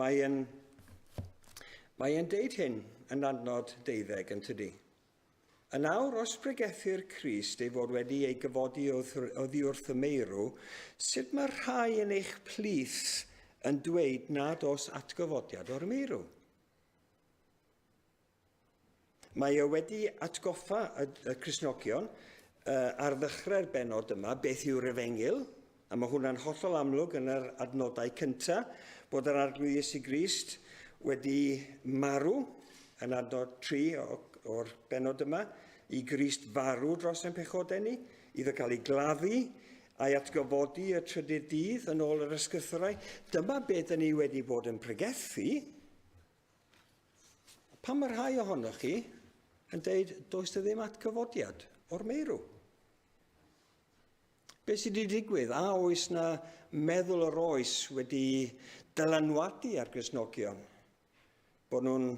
[SPEAKER 1] mae'n mae e'n deud hyn yn adnod deuddeg yn tydi. Yn awr, os pregethir Crist ei fod wedi ei gyfodi oddi wrth y meirw, sut mae rhai yn eich plith yn dweud nad oes atgyfodiad o'r meirw? Mae e wedi atgoffa y, y Cristnogion uh, ar ddechrau'r benod yma beth yw'r efengyl, a mae hwnna'n hollol amlwg yn yr adnodau cyntaf, bod yr Arglwydd Iesu Grist wedi marw yn adnod 3 o'r benod yma, i Grist farw dros ein pechodau ni, iddo cael ei gladdu a'i atgyfodi y trydydd dydd yn ôl yr ysgrythurau. Dyma beth dyn ni wedi bod yn pregethu. Pam mae rhai ohonoch chi yn deud does dy ddim atgyfodiad o'r meirw? Be sydd wedi digwydd? A oes na meddwl yr oes wedi dylanwadu ar Gristnogion? Bod nhw'n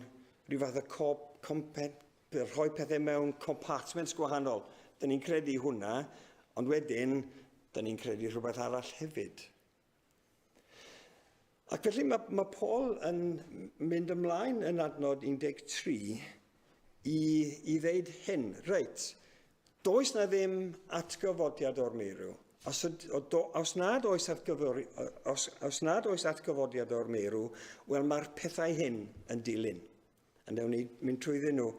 [SPEAKER 1] rhyw fath o cop, compet, rhoi pethau mewn compartments gwahanol. Dyn ni'n credu hwnna, ond wedyn, dyn ni'n credu rhywbeth arall hefyd. Ac felly mae, mae Paul yn mynd ymlaen yn adnod 13 i, i ddeud hyn. Reit, does na ddim atgyfodiad o'r meirw. Os, os, nad oes os, os nad oes atgyfodiad o'r meirw, wel mae'r pethau hyn yn dilyn. A newn ni mynd trwyddyn nhw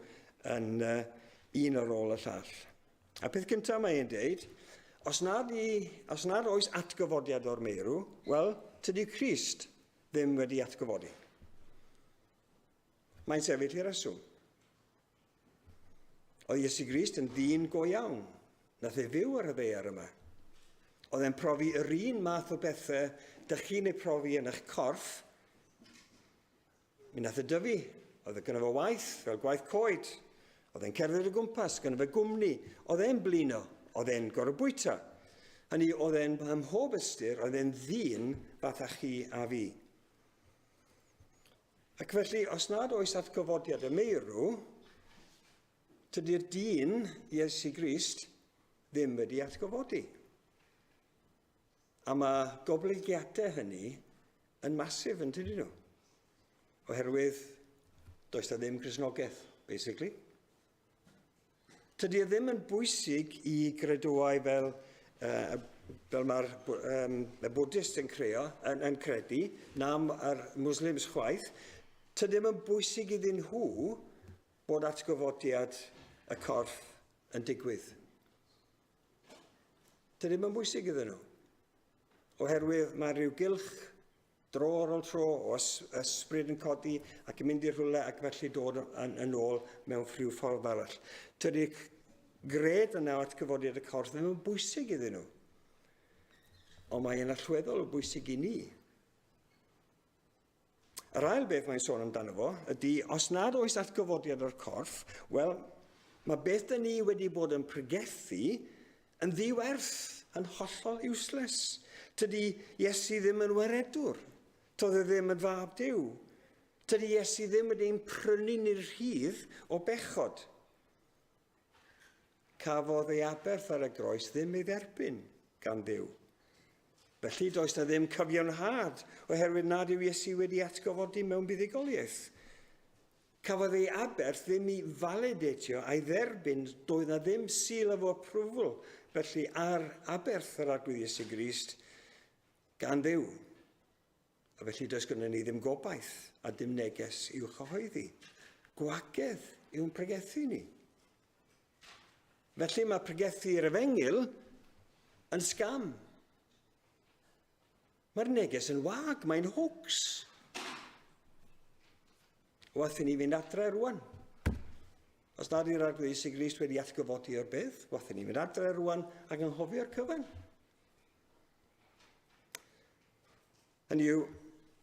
[SPEAKER 1] yn uh, un ar ôl y llall. A peth cyntaf mae e'n deud, os nad, i, os nad oes atgyfodiad o'r meirw, wel, tydi Crist ddim wedi atgyfodi. Mae'n sefyll i reswm. Oedd Iesu Grist yn ddyn go iawn. Nath e fyw ar y ddaear yma. Oedd e'n profi yr un math o bethau dych chi'n ei profi yn eich corff. Mi nath e dyfu. Oedd e gynno fo waith, fel gwaith coed. Oedd e'n cerdded o gwmpas, gynno fe gwmni. Oedd e'n blino. Oedd e'n gorfod bwyta. Hynny, oedd e'n ym mhob ystyr, oedd e'n ddyn fath â chi a fi. Ac felly, os nad oes atgyfodiad y meirw, tydi'r dyn, Iesu Grist, ddim wedi atgyfodi. A mae goblygiadau hynny yn masif yn tydyn nhw. Oherwydd does da ddim Cristnogaeth, basically. Tydy e ddim yn bwysig i gredoau fel, uh, fel mae'r um, y Buddhist yn, creo, yn, yn credu, na mae'r Muslims chwaith. Tydy ddim yn bwysig iddyn nhw bod atgyfodiad y corff yn digwydd. Dydy ddim yn bwysig iddyn nhw. Oherwydd mae rhyw gylch dro ar ôl tro o ysbryd yn codi ac yn mynd i rhywle ac felly dod yn, yn ôl mewn rhyw ffordd arall. Tydy gred yna o atgyfodiad y corff ddim yn bwysig iddyn nhw. Ond mae'n allweddol o bwysig i ni. Yr ail beth mae'n sôn amdano fo ydy, os nad oes atgyfodiad o'r corff, wel, mae beth dyn ni wedi bod yn pregethu yn ddiwerth, yn hollol useless. Tydi Iesu ddim yn waredwr. Toedd e ddim yn fab Duw. Tydi Iesu ddim wedi ein prynu ni'r rhydd o bechod. Cafodd ei aberth ar y groes ddim ei dderbyn gan Dduw. Felly does na ddim cyfiawnhad oherwydd nad yw Iesu wedi atgyfodi mewn buddugoliaeth. Cafodd ei aberth ddim i validatio a'i dderbyn, doedd na ddim seal of approval felly ar aberth yr Arglwydd Iesu Grist gan Dduw. A felly does gynnon ni ddim gobaith a dim neges i'w chyhoeddi. Gwagedd yw'n pregethu ni. Felly mae pregethu i'r efengyl yn sgam. Mae'r neges yn wag, mae'n hoax. Wath i ni fynd adre rwan. Os nad yw'r Arglwydd Iesu Grist wedi atgyfodi o'r bedd, wath i ni fynd adre rwan ac anghofio'r cyfan. Hynny yw,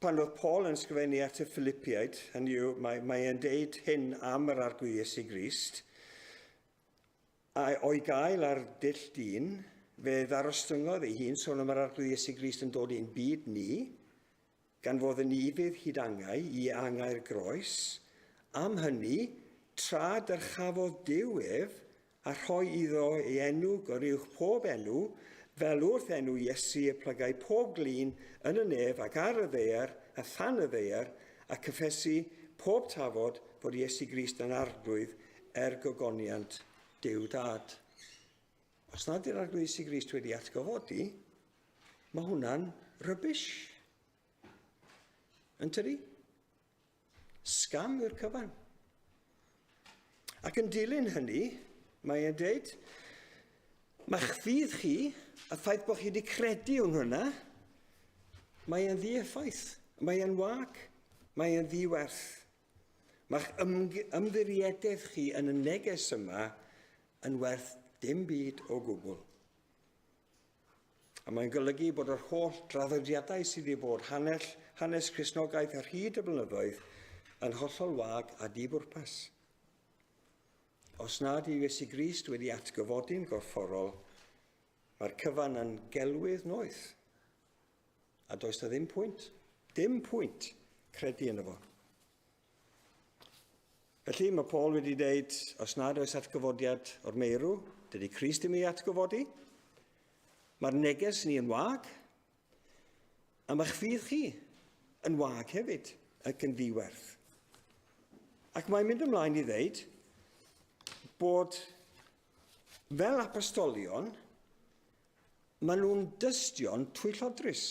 [SPEAKER 1] pan oedd Paul yn ysgrifennu at y Philippiaid, hynny yw, mae, mae e'n deud hyn am yr Arglwydd Iesu Grist, a o'i gael ar dull dyn, fe ddarostyngodd ei hun, sôn am yr Arglwydd Iesu Grist yn dod i'n byd ni, gan fod yn ufudd hyd angau i angau'r groes, am hynny, tra dyrchafodd Duw ef, a rhoi iddo ei enw goruwch pob enw, fel wrth enw Iesu y plygai pob glin yn y nef ac ar y ddaear a than y ddaear, a cyffesu pob tafod fod Iesu Grist yn Arglwydd er gogoniant Duw Dad. Os nad yw'r Arglwydd Iesu Grist wedi atgyfodi, mae hwnna'n rubbish. Yn tydi? Scam yw'r cyfan. Ac yn dilyn hynny, mae e'n dweud, mae'ch ffydd chi, y ffaith bod chi wedi credu yn hwnna, mae e'n ddieffaith, mae e'n wag, mae e'n ddiwerth. Mae'ch ymddiriedaeth chi yn y neges yma yn werth dim byd o gwbl. A mae'n golygu bod yr holl draddodiadau sydd wedi bod hanes, hanes Cristnogaeth ar hyd y blynyddoedd yn hollol wag a di-bwrpas. Os nad yw Iesu Grist wedi atgyfodi'n gorfforol, mae'r cyfan yn gelwydd noeth. A does na ddim pwynt, dim pwynt credu yno fo. Felly mae Paul wedi dweud, os nad oes atgyfodiad o'r meirw, dydy Crist ddim ei atgyfodi. Mae'r neges ni yn wag, a mae'ch ffydd chi yn wag hefyd ac yn ddiwerth. Ac mae'n mynd ymlaen i ddeud bod fel apostolion, maen nhw'n dystion twyllodrus.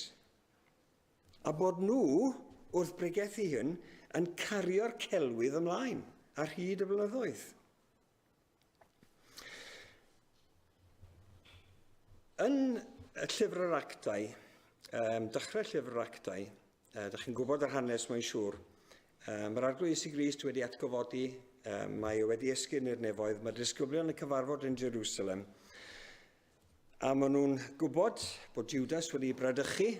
[SPEAKER 1] A bod nhw, wrth bregethu hyn, yn cario'r celwydd ymlaen ar hyd y blynyddoedd. Yn y llyfr yr actau, um, dechrau llyfr yr actau, uh, dych chi'n gwybod yr hanes mae'n siŵr, um, mae'r Arglwydd Iesu Grist wedi atgyfodi, um, mae e wedi esgyn i'r nefoedd, mae'r disgyblion yn cyfarfod yn Jerusalem, A maen nhw'n gwybod bod Judas wedi bradychu,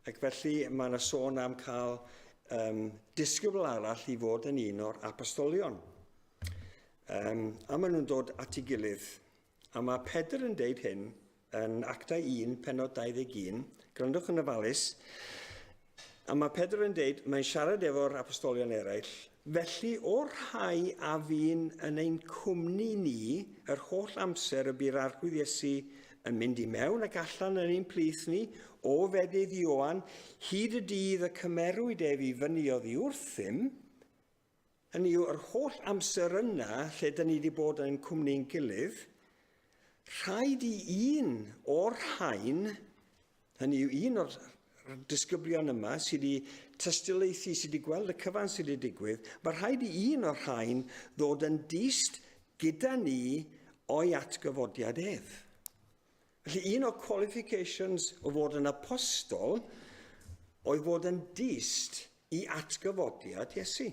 [SPEAKER 1] ac felly mae yna sôn am cael um, disgybl arall i fod yn un o'r apostolion. Um, a maen nhw'n dod at ei gilydd. A mae Pedr yn deud hyn yn Actau 1, penod 21. Gwrandwch yn ofalus. A mae Pedr yn deud, mae'n siarad efo'r apostolion eraill, felly o'r rhai a fu'n yn ein cwmni ni yr holl amser y bu'r Arglwydd Iesu yn mynd i mewn ac allan yn ein plith ni, o fedydd Ioan, hyd y dydd y cymerwyd ef i fyny oddi wrthym, hynny yw, yr holl amser yna lle dyn ni wedi bod yn cwmni'n gilydd, rhaid i un o'r rhain, hynny yw un o'r disgyblion yma sydd wedi tystiolaethu, sydd wedi gweld y cyfan sydd wedi digwydd, mae rhaid i un o'r rhain ddod yn dyst gyda ni o'i atgyfodiad ef. Felly un o'r qualifications o fod yn apostol oedd fod yn dyst i atgyfodiad Iesu.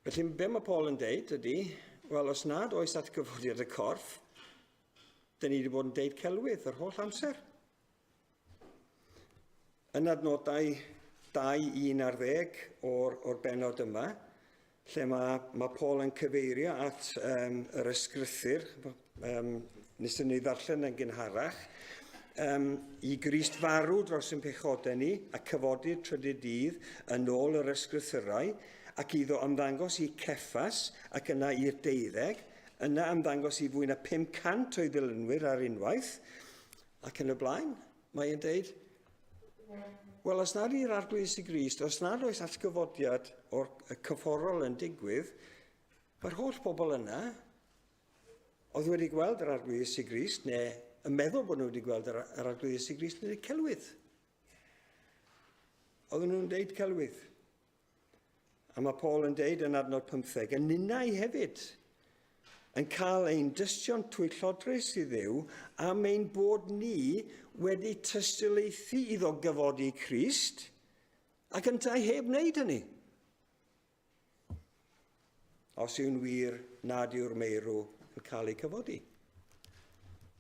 [SPEAKER 1] Felly, be mae Paul yn deud ydy, wel, os nad oes atgyfodiad y corff, dyn ni wedi bod yn deud celwydd yr holl amser. Yn adnodau 2, 1 ar 10 o'r, or benod yma, lle mae, mae Paul yn cyfeirio at um, yr ysgrythyr, um, nes ni ddarllen yn gynharach, um, i Grist farw dros yn pechodau ni a cyfodi'r trydydd dydd yn ôl yr ysgrythyrau, ac iddo ymddangos i Ceffas ac yna i'r deuddeg, yna ymddangos i fwy na 500 o'i ddilynwyr ar unwaith, ac yn y blaen. Mae'n deud, wel, os nad yw'r Arglwydd Iesu Grist, os nad oes atgyfodiad o'r cyfforol yn digwydd, mae'r holl bobl yna oedd wedi gweld yr Arglwydd Iesu Grist, neu yn meddwl bod nhw wedi gweld yr, yr Arglwydd Iesu Grist, yn dweud celwydd. Oedden nhw'n deud celwydd. A mae Paul yn deud yn adnod 15, yn ninnau hefyd, yn cael ein dystion twyllodrus i Dduw am ein bod ni wedi tystiolaethu iddo gyfodi Crist, ac yntau heb wneud hynny. Os yw'n wir nad yw'r meirw yn cael eu cyfodi.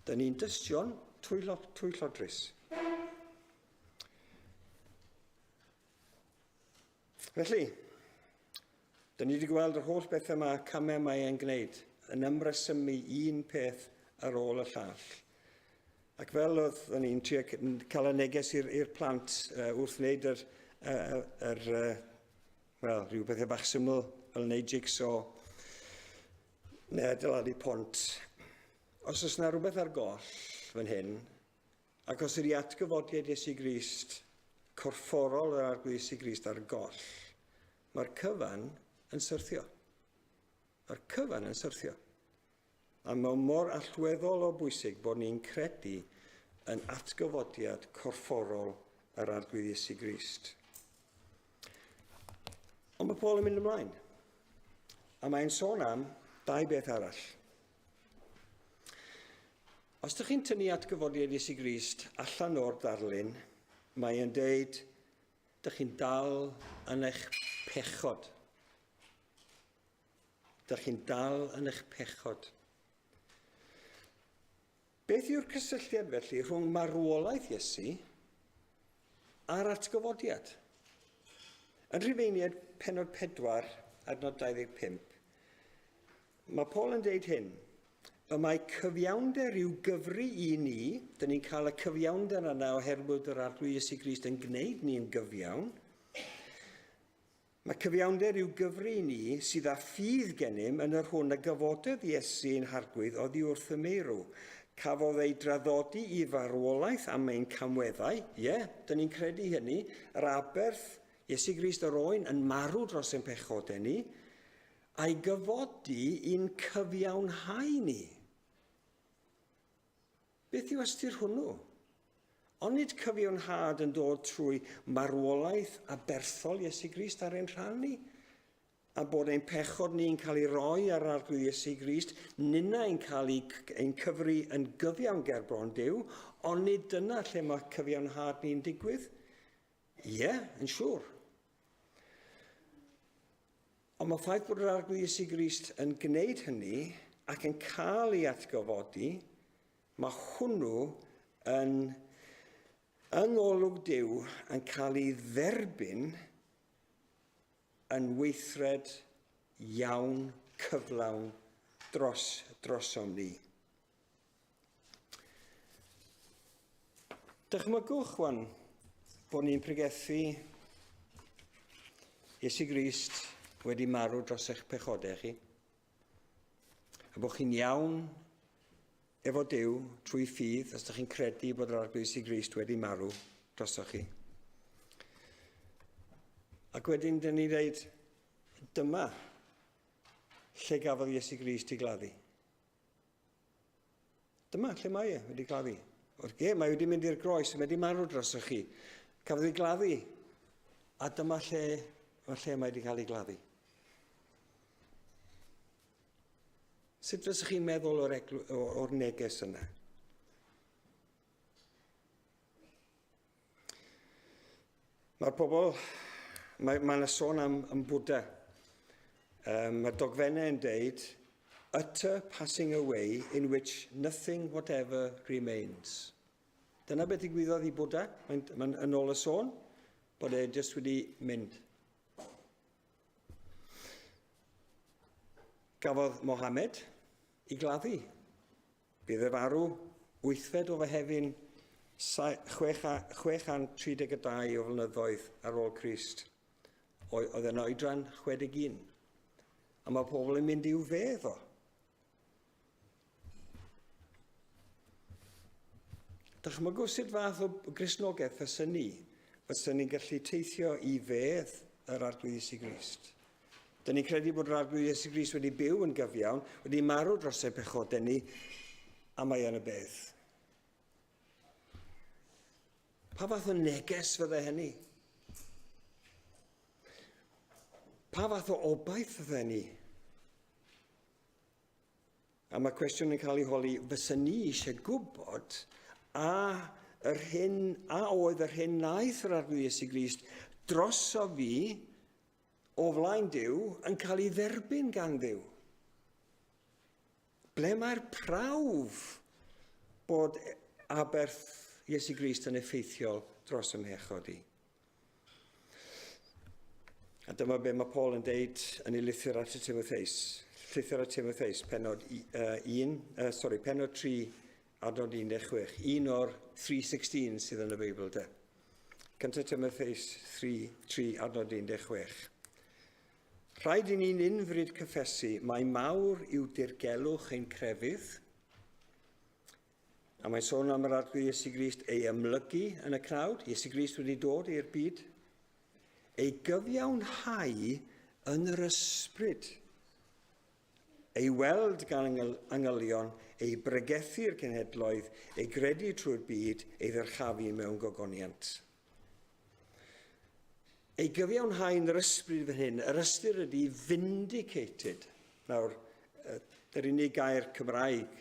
[SPEAKER 1] Dyn ni'n dystion twyllodrus. Felly, dyn ni wedi gweld yr holl bethau mae camau mae e'n gwneud yn ymresymu un peth ar ôl y llall. Ac fel oedd o'n i'n trio cael y neges i'r plant uh, wrth wneud yr, uh, yr uh, wel, rhyw bethau bach syml fel wneud jigsaw neu adeiladu pont. Os oes yna rhywbeth ar goll fan hyn, Ac os ydy atgyfodiad Iesu Grist, corfforol yr Arglwydd Iesu Grist ar goll, mae'r cyfan yn syrthio. Mae'r cyfan yn syrthio. A mae mor allweddol o bwysig bod ni'n credu yn atgyfodiad corfforol yr Arglwydd Iesu Grist. Ond mae Paul yn mynd ymlaen. A mae'n sôn am dau beth arall. Os ydych chi'n tynnu atgyfodiad Iesu Grist allan o'r darlun, mae e'n deud, dych chi'n dal yn eich pechod. Dych chi'n dal yn eich pechod. Beth yw'r cysylltiad felly rhwng marwolaeth Iesu a'r atgyfodiad. Yn Rhufeiniaid penod 4, adnod 25, mae Paul yn deud hyn, y mae cyfiawnder i'w gyfri i ni, dyn ni'n cael y cyfiawnder yna oherwydd yr Arglwydd Iesu Grist yn gwneud ni'n gyfiawn. Mae cyfiawnder i'w gyfri i ni sydd â ffydd gennym yn yr hwn y gyfododd Iesu ein Harglwydd oddi wrth y meirw. Cafodd ei draddodi i farwolaeth am ein camweddau, ie, yeah, dyn ni'n credu hynny, yr aberth Iesu Grist yr oen yn marw dros ein pechodau ni, a'i gyfodi i'n cyfiawnhau ni. Beth yw ystyr hwnnw? Onid cyfiawnhad yn dod trwy marwolaeth aberthol Iesu Grist ar ein rhan ni? A bod ein pechod ni'n cael ei roi ar Arglwydd Iesu Grist, ninnau'n cael ei, ein cyfri yn gyfiawn ger bron Duw, onid dyna lle mae cyfiawnhad ni'n digwydd? Ie, yeah, yn siŵr. Ond mae ffaith bod yr Arglwydd Iesu Grist yn gwneud hynny ac yn cael ei atgyfodi, mae hwnnw yn, yng ngolwg Duw yn cael ei dderbyn yn weithred iawn cyflawn dros drosom ni. Dychmygwch wan bod ni'n pregethu Iesu Grist wedi marw dros eich pechodau chi. A bod chi'n iawn efo Duw trwy ffydd os ydych chi'n credu bod yr Arglwydd Iesu Grist wedi marw drosoch chi. Ac wedyn dyn ni'n dweud, dyma lle gafodd Iesu Grist i gladdu. Dyma lle mae e wedi gladdu. Oce, mae wedi mynd i'r groes, mae wedi marw drosoch chi. Cafodd ei gladdu. A dyma lle, mae lle mae wedi cael ei gladdu. Sut fysych chi'n meddwl o'r, or neges yna? Mae'r pobl, mae, mae yna sôn am, am Bwda. Um, mae'r dogfennau yn deud, utter passing away in which nothing whatever remains. Dyna beth ddigwyddodd i Bwda, mae'n mae yn ôl y sôn, bod e jyst wedi mynd. Gafodd Mohammed i gladdu. Bydd e farw wythfed o Fehefin 632 o flynyddoedd ar ôl Crist. Oedd e'n oedran 61. A mae pobl yn mynd i'w fedd o. Dychmygwch sut fath o Gristnogaeth fysa ni, fysa ni'n gallu teithio i fedd yr Arglwydd Iesu Grist. Dyn ni'n credu bod yr Arglwydd Iesu Grist wedi byw yn gyfiawn, wedi marw dros ein pechodau ni, a mae yn y bedd. Pa fath o neges fydde hynny? Pa fath o obaith fydde ni? A mae cwestiwn yn cael ei holi, fysa ni eisiau gwybod a yr hyn, a oedd yr hyn wnaeth yr Arglwydd Iesu Grist droso fi o flaen Duw yn cael ei dderbyn gan Dduw. Ble mae'r prawf bod aberth Iesu Grist yn effeithiol dros ym mhechod i? A dyma be mae Paul yn deud yn ei lythyr at y Timotheus. Llythyr at Timotheus, penod 1, uh, sorry, penod 3, adnod 16. Un o'r 3.16 sydd yn y Beibl de. Cyntaf Timotheus 3, 3 adnod 16. Rhaid i ni'n unfryd cyffesu mai mawr yw dirgelwch ein crefydd, a mae'n sôn am yr Arglwydd Iesu Grist ei amlygu yn y cnawd, Iesu Grist wedi dod i'r byd, ei gyfiawnhau yn yr ysbryd, ei weld gan angylion, ei bregethu i'r cenhedloedd, ei gredu trwy'r byd, ei ddyrchafu mewn gogoniant. Ei gyfiawnhau yn yr ysbryd fan hyn, yr ystyr ydy vindicated. Nawr, yr unig gair Cymraeg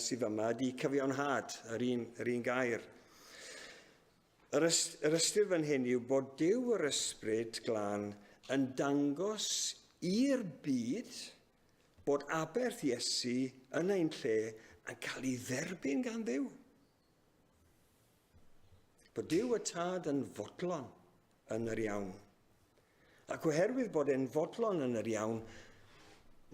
[SPEAKER 1] sydd yma ydy cyfiawnhad, yr un, yr un gair. Yr, yr ystyr fan hyn yw bod Duw yr Ysbryd Glân yn dangos i'r byd bod aberth Iesu yn ein lle yn cael ei dderbyn gan Dduw. Bod Duw y Tad yn fodlon yn yr iawn. Ac oherwydd bod e'n fodlon yn yr iawn,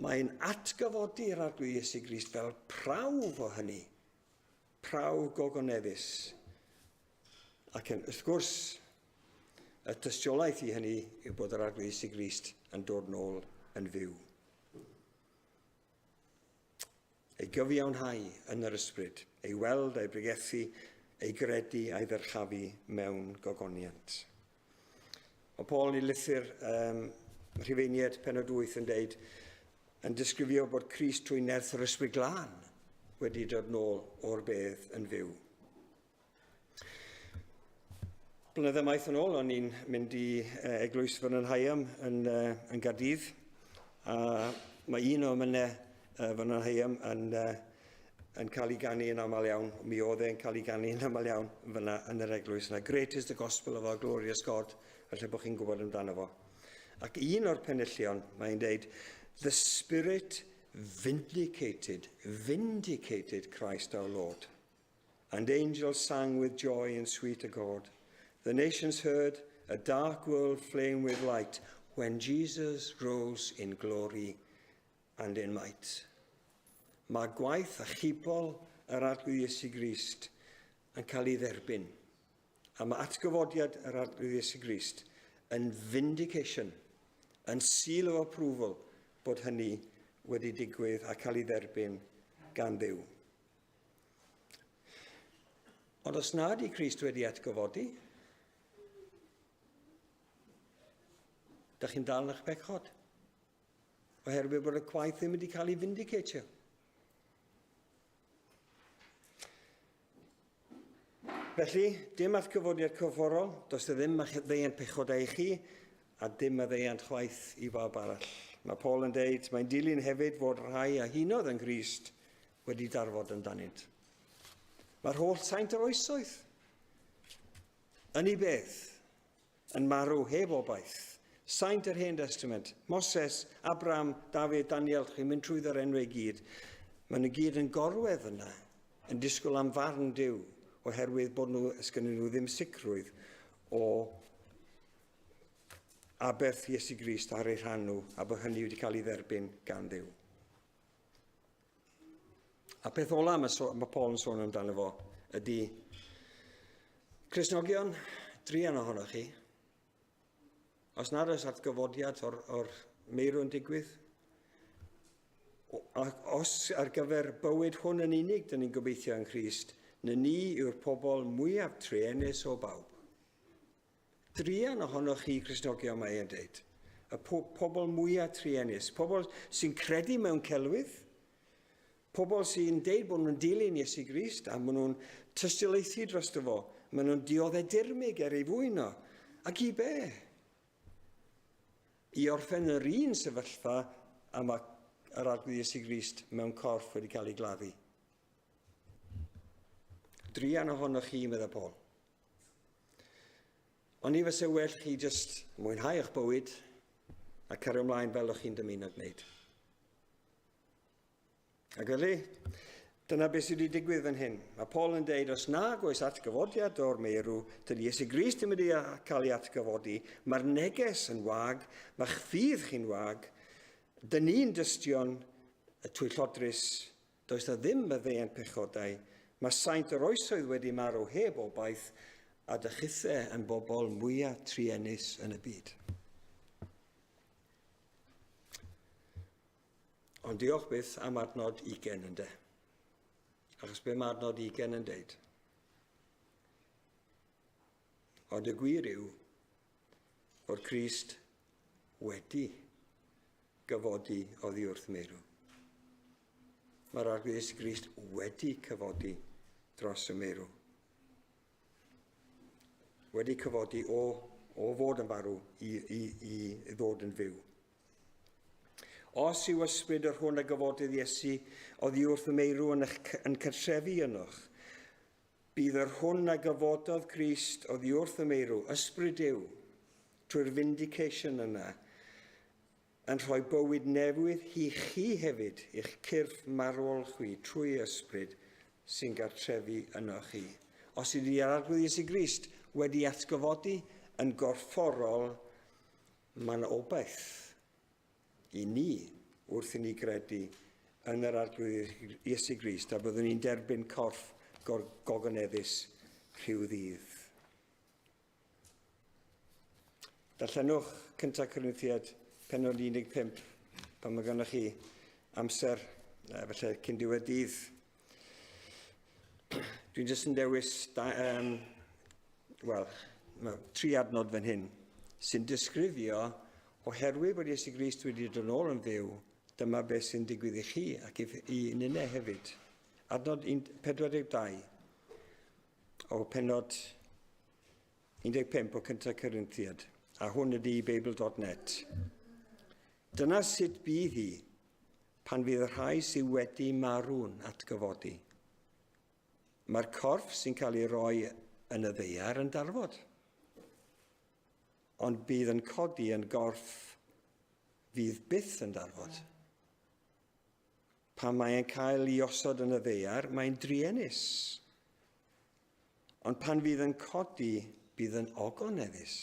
[SPEAKER 1] mae'n atgyfodi'r Arglwydd Iesu Grist fel prawf o hynny. Prawf gogoneddus. Ac yn, wrth gwrs, y tystiolaeth i hynny yw bod yr Arglwydd Iesu Grist yn dod nôl yn fyw. Ei gyfiawnhau yn yr ysbryd, ei weld a'i bregethu, ei gredu a'i ddyrchafu mewn gogoniant. Mae Paul yn ei lythyr um, Rhufeiniaid penod 8 yn deud, yn disgrifio bod Crist trwy nerth yr ysbryd glân wedi dod nôl o'r bedd yn fyw. Blynydde maith yn ôl, o'n i'n mynd i eglwys Vernon Higham yn, yn Gardydd, a mae un o emynau Vernon Higham yn, yn cael ei ganu yn aml iawn. Mi oedd e'n cael ei ganu yn aml iawn fyna yn yr eglwys yna. Great is the gospel of our glorious God, felly bod chi'n gwybod amdano fo. Ac un o'r penillion, mae'n deud, The Spirit vindicated, vindicated Christ our Lord. And angels sang with joy and sweet accord. The nations heard a dark world flame with light when Jesus rose in glory and in might. Mae gwaith achubol yr Arglwydd Iesu Grist yn cael ei dderbyn. A mae atgyfodiad yr Arglwydd Iesu Grist yn vindication, yn seal of approval bod hynny wedi digwydd a cael ei dderbyn gan Dduw. Ond os nad i Crist wedi atgyfodi, da chi'n dal yn eich bechod. Oherwydd bod y gwaith ddim wedi cael ei vindicatio. Felly, dim atgyfodiad corfforol, does e ddim maddeuant pechodau i chi, a dim maddeuant chwaith i bawb arall. Mae Paul yn deud, mae'n dilyn hefyd fod rhai a hunodd yng Nghrist wedi darfod amdanynt. Mae'r holl saint yr oesoedd yn ei beth, yn marw heb obaith. Saint yr Hen Testament, Moses, Abraham, Dafydd, Daniel, chi'n mynd trwyddo'r enwau i gyd. Maen nhw gyd yn gorwedd yna, yn disgwyl am farn Duw, oherwydd bod nhw, ysgynnyn nhw ddim sicrwydd o aberth Iesu Grist ar eu rhan nhw, a bod hynny wedi cael ei dderbyn gan Dduw. A peth ola mae, so, mae Paul yn sôn amdano fo ydy Cristnogion, druan ohonoch chi. Os nad oes atgyfodiad o'r, or meirw yn digwydd, ac os ar gyfer bywyd hwn yn unig dyn ni'n gobeithio yng Nghrist, na ni yw'r pobl mwyaf truenus o bawb. Druan ohonoch chi Cristnogion mae e'n deud. Y po pobl mwyaf truenus. Pobl sy'n credu mewn celwydd. Pobl sy'n deud bod nhw'n dilyn Iesu Grist a maen nhw'n tystiolaethu drosto fo. Maen nhw'n dioddef dirmyg er ei fwyn o. Ac i be? I orffen yr un sefyllfa a mae yr Arglwydd Iesu Grist mewn corff wedi cael ei gladdu. Druan ohonoch chi, meddai Paul. Ond ni fyse well chi jyst mwynhau eich bywyd a cario ymlaen fel o'ch chi'n dymuno gwneud. Ac felly, dyna beth sydd wedi digwydd fan hyn. Mae Paul yn deud, os nag oes atgyfodiad o'r meirw, dydy Iesu Grist ddim wedi cael ei atgyfodi, mae'r neges yn wag, mae'ch ffydd chi'n wag, dyn ni'n dystion y twyllodrus. Does 'na ddim maddeuant pechodau, mae saint yr oesoedd wedi marw heb obaith, a dy chithe yn bobl mwya truenus yn y byd. Ond diolch byth am adnod 20 ynde. Achos be mae adnod 20 yn deud? Ond y gwir yw fod Crist wedi gyfodi oddi wrth meirw. Mae'r Arglwydd Iesu Grist wedi cyfodi dros y meirw. Wedi cyfodi o, o fod yn farw i, i, i ddod yn fyw. Os yw ysbryd yr hwn a gyfodydd Iesu oddi wrth y meirw yn, eich, yn cartrefu ynoch, bydd yr hwn a gyfododd Crist oddi wrth y meirw, ysbryd Duw, trwy'r vindication yna, yn rhoi bywyd newydd i chi hefyd, i'ch cyrff marwol chwi, trwy ysbryd sy'n gartrefu yno chi. Os ydy yr Arglwydd Iesu Grist wedi atgyfodi yn gorfforol, mae yna obaith i ni wrth i ni gredu yn yr Arglwydd Iesu Grist a byddwn ni'n derbyn corff gogoneddus rhyw ddydd. Darllenwch cyntaf Corinthiad penod 15 pan mae gennych chi amser, felly cyn diwedd dydd. Dwi'n jyst yn dewis, da, um, wel, mae tri adnod fan hyn sy'n disgrifio oherwydd bod Iesu Grist wedi dod yn ôl yn fyw, dyma beth sy'n digwydd i chi ac i, i ninne hefyd. Adnod 42 o penod 15 o Cyntaf Corinthiad, a hwn ydy Beibl.net. Dyna sut bydd hi pan fydd y rhai sydd wedi marw'n atgyfodi. Mae'r corff sy'n cael ei roi yn y ddeiar yn darfod, ond bydd yn codi yn gorff fydd byth yn darfod. Pan mae'n cael ei osod yn y ddeiar, mae'n druenus. Ond pan fydd yn codi, bydd yn ogoneddus.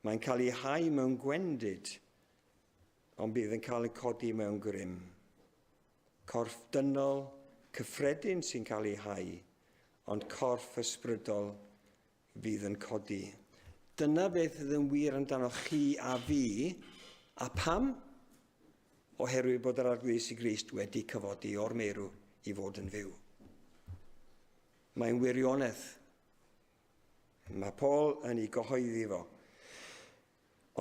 [SPEAKER 1] Mae'n cael ei hau mewn gwendid, ond bydd yn cael ei codi mewn grym. Corff dynol cyffredin sy'n cael ei hau, ond corff ysbrydol fydd yn codi. Dyna beth fydd yn wir amdano chi a fi, a pam? Oherwydd bod yr Arglwydd Iesu Grist wedi cyfodi o'r meirw i fod yn fyw. Mae'n wirionedd. Mae Paul yn ei gyhoeddi fo.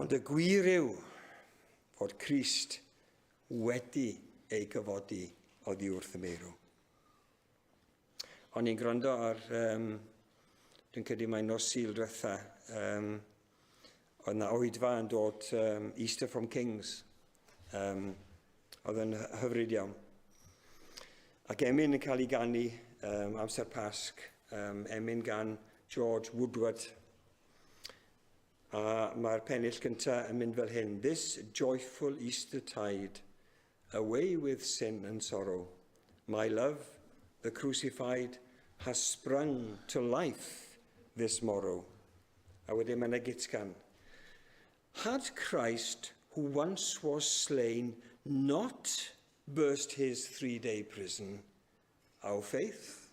[SPEAKER 1] Ond y gwir yw fod Crist wedi ei gyfodi oddi wrth y meirw. O'n i'n gwrando ar, um, dwi'n credu mae nos Sul diwetha, um, oedd na oedfa yn dod um, Easter from Kings. Um, oedd yn hyfryd iawn. Ac emyn yn cael ei ganu um, amser Pasg, um, emyn gan George Woodward. A mae'r pennill gyntaf yn mynd fel hyn. This joyful Easter tide Away with sin and sorrow. My love, the crucified, has sprung to life this morrow. A wedyn mae yna gitgan. Had Christ, who once was slain, not burst his three-day prison, our faith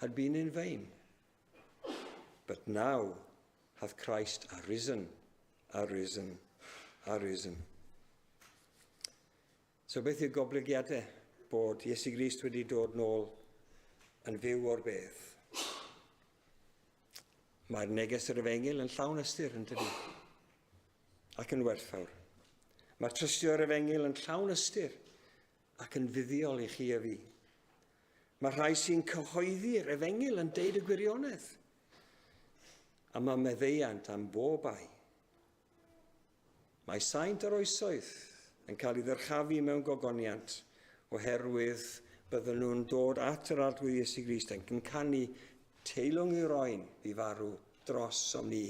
[SPEAKER 1] had been in vain. But now hath Christ arisen, arisen, arisen. So beth yw goblygiadau bod Iesu Grist wedi dod nôl yn fyw o'r bedd? Mae'r neges yr efengyl yn llawn ystyr yn dydy, ac yn werthfawr. Mae trystio'r efengyl yn llawn ystyr ac yn fuddiol i chi a fi. Mae rhai sy'n cyhoeddi'r efengyl yn deud y gwirionedd. A mae meddeiant am bob ai. Mae saint yr oesoedd yn cael ei ddyrchafu mewn gogoniant oherwydd bydden nhw'n dod at yr Arglwydd Iesu Grist ac yn canu teilwng i'r oen fi farw dros om ni.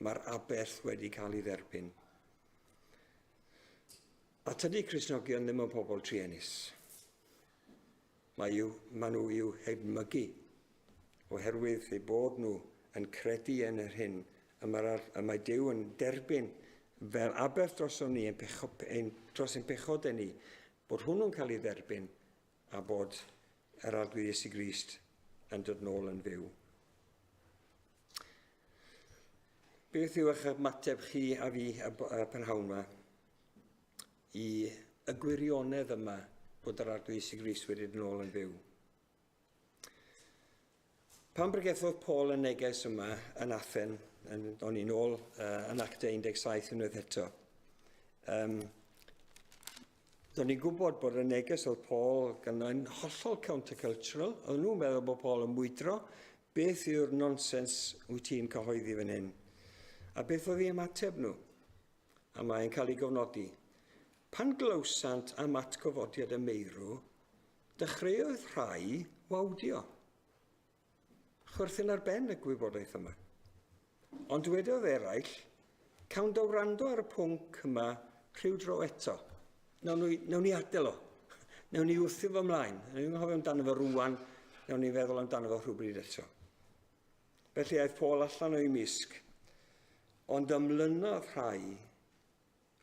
[SPEAKER 1] Mae'r aberth wedi cael ei dderbyn. A tydi Cristnogion ddim yn pobl truenus. Mae i'w, maen nhw i'w hedmygu oherwydd eu bod nhw yn credu yn yr hyn y mae'r, y mae Duw yn derbyn fel aberth drosom ni, ein pecho, ein, dros ein pechodau ni, bod hwnnw'n cael ei dderbyn a bod yr Arglwydd Iesu Grist yn dod nôl yn fyw. Beth yw eich ymateb chi a fi y, y prynhawn yma i y gwirionedd yma bod yr Arglwydd Iesu Grist wedi dod nôl yn fyw? Pan bregethodd Paul y neges yma yn Athen, yn, o'n i'n ôl uh, yn Actau 17 unwaith eto, um, Do'n i'n gwybod bod y neges oedd Paul gynno'n hollol countercultural. Oedden nhw'n meddwl bod Paul yn mwydro. Beth yw'r nonsens wyt ti'n cyhoeddi fan hyn? A beth oedd ei ymateb nhw? A mae'n cael ei gofnodi. Pan glywsant am atgyfodiad y meirw, dechreuodd rhai wawdio. Chwerthin ar ben y gwybodaeth yma. Ond dwedodd eraill, cawn dy wrando ar y pwnc yma rhyw dro eto. Nawn ni, nawn ni adael o. Nawn ni wrthio fo ymlaen. Nawn ni'n nghofio amdano fo rwan, nawn ni feddwl amdano fo rhywbryd eto. Felly aeth Paul allan o'i misg, ond ymlynodd rhai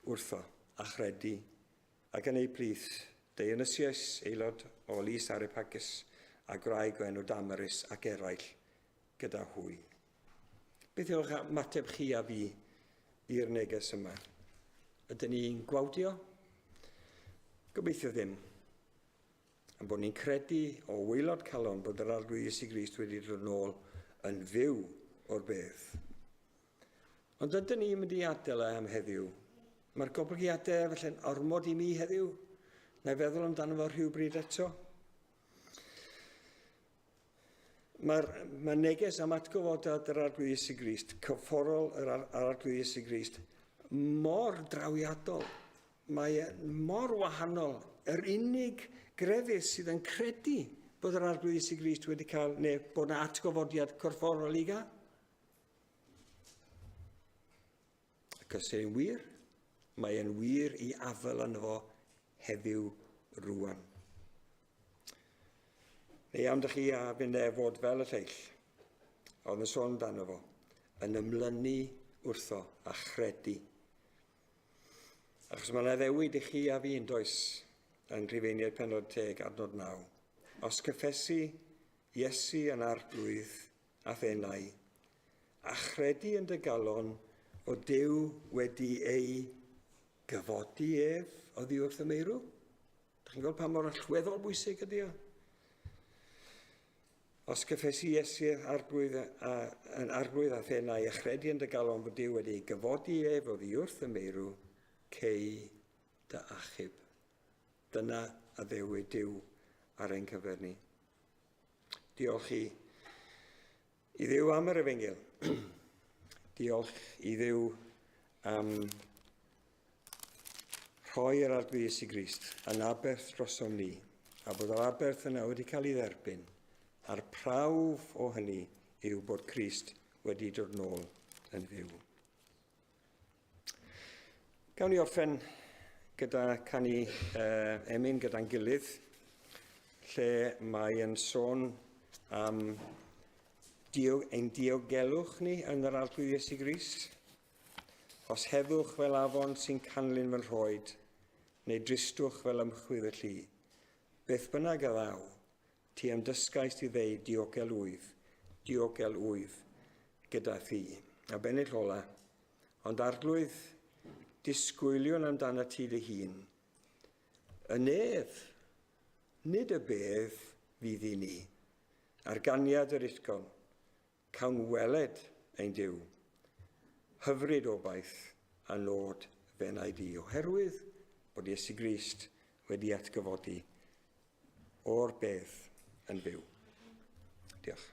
[SPEAKER 1] wrtho a chredu, ac yn eu plith Dionysius, aelod o lys Areopagus, a gwraig o enw Damaris ac eraill gyda hwy. Beth yw'ch ymateb chi a fi i'r neges yma? Ydyn ni'n gwawdio? Gobeithio ddim. Am bod ni'n credu o waelod calon bod yr Arglwydd Iesu Grist wedi dod nôl yn fyw o'r bedd. Ond ydyn ni'n mynd i adael e am heddiw? Mae'r goblygiadau felly'n ormod i mi heddiw? Na i feddwl amdano fo rhywbryd eto? Mae'r mae neges am atgyfodad yr Arglwydd Iesu Grist, cyfforol yr Ar Arglwydd Iesu Grist, mor drawiadol. Mae e mor wahanol. Yr unig grefydd sydd yn credu bod yr Arglwydd Iesu Grist wedi cael, neu bod yna atgyfodiad corfforol i gael. Ac os yw'n wir, mae e'n wir i afael yno fo heddiw rwan. Neu am dych chi a fynd e fod fel y lleill, oedd yn sôn amdano fo, yn ymlynu wrtho a chredu. Achos mae'n addewid i chi a fi yn does yn Rhufeiniaid penod teg adnod 9. Os cyffesu Iesu yn arglwydd a thenau, a chredu yn dy galon fod Duw wedi ei gyfodi ef oddi wrth y meirw. Dych chi'n gweld pa mor allweddol bwysig ydy o? Os cyffesu Iesu arglwydd a, yn arglwydd a thenau, a chredu yn dy galon fod Duw wedi ei gyfodi ef oddi wrth y meirw, cei dy achub. Dyna addewid Duw ar ein cyfer ni. Diolch i, i Dduw am yr efengyl. Diolch i Dduw am rhoi yr Arglwydd Iesu Grist yn aberth drosom ni, a bod yr aberth yna wedi cael ei dderbyn, a'r prawf o hynny yw bod Crist wedi dod nôl yn fyw. Gawn ni orffen gyda canu uh, emyn gyda'n gilydd, lle mae yn sôn am dio, ein diogelwch ni yn yr Arglwydd Iesu Grist. Os heddwch fel afon sy'n canlyn fy nhroed, neu dristwch fel ymchwydd y llu, beth bynnag a ddaw, Ti a'm dysgaist i ddeud diogel wyf, diogel wyf gyda thi. A bennill ola, ond arglwydd, disgwyliwn amdana ti dy hun. Y nef, nid y bedd fydd i ni. Ar ganiad yr utgorn, cawn weled ein Duw. Hyfryd obaith a nod f'enaid i, oherwydd bod Iesu Grist wedi atgyfodi o'r bedd yn fyw. Diolch.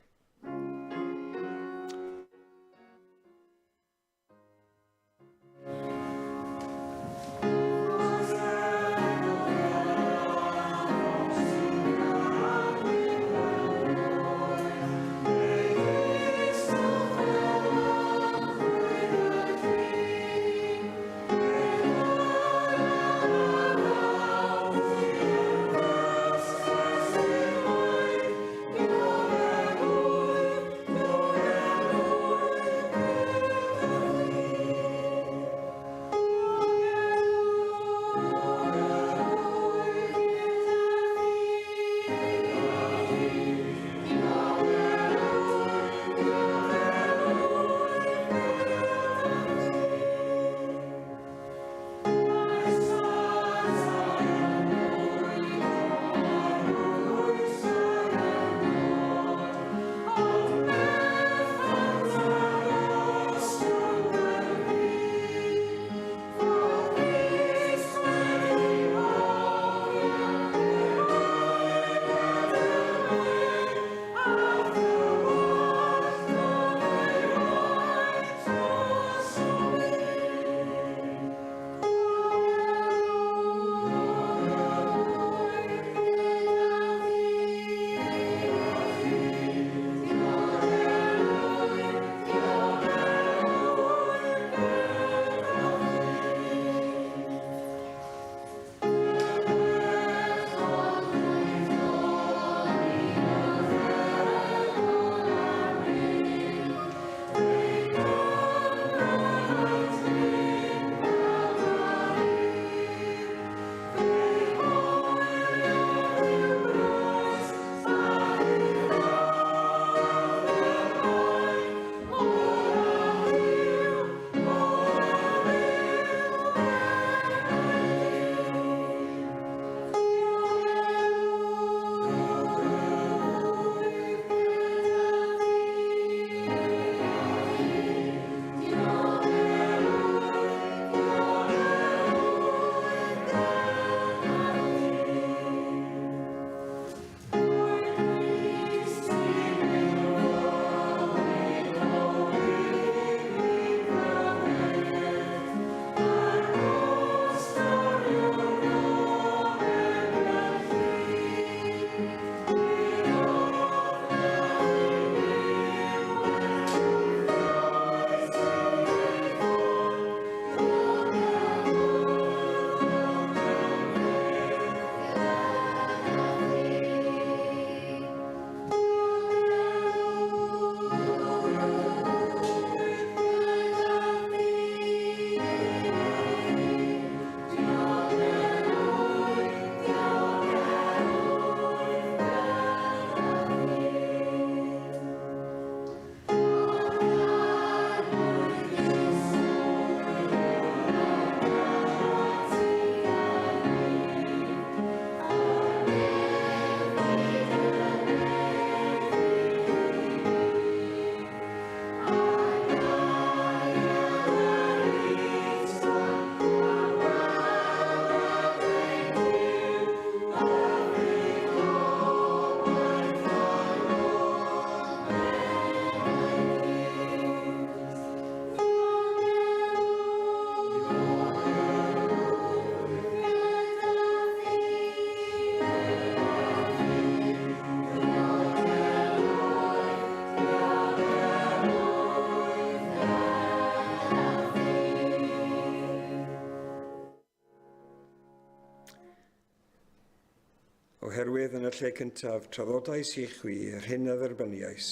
[SPEAKER 1] Oherwydd yn y lle cyntaf traddodais i chwi yr hyn a dderbyniais,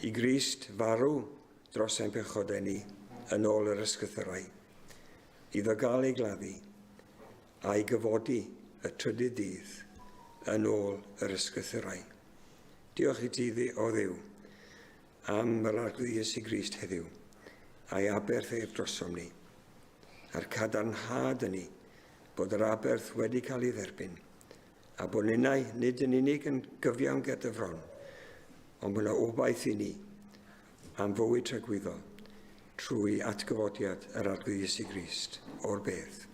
[SPEAKER 1] i Grist farw dros ein pechodau ni yn ôl yr ysgythyrau, iddo gael ei gladdu, a'i gyfodi y trydydd dydd yn ôl yr ysgythyrau. Diolch i ti, o Dduw, am yr Arglwydd Iesu Grist heddiw, a'i aberth ef drosom ni, a'r cadarnhad yn ni bod yr aberth wedi cael ei dderbyn, a bod ninnau nid yn unig yn gyfiawn ger dy fron, ond bod yna obaith i ni am fywyd tragwyddol trwy atgyfodiad yr Arglwydd Iesu Grist o'r bedd.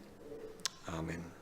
[SPEAKER 1] Amen.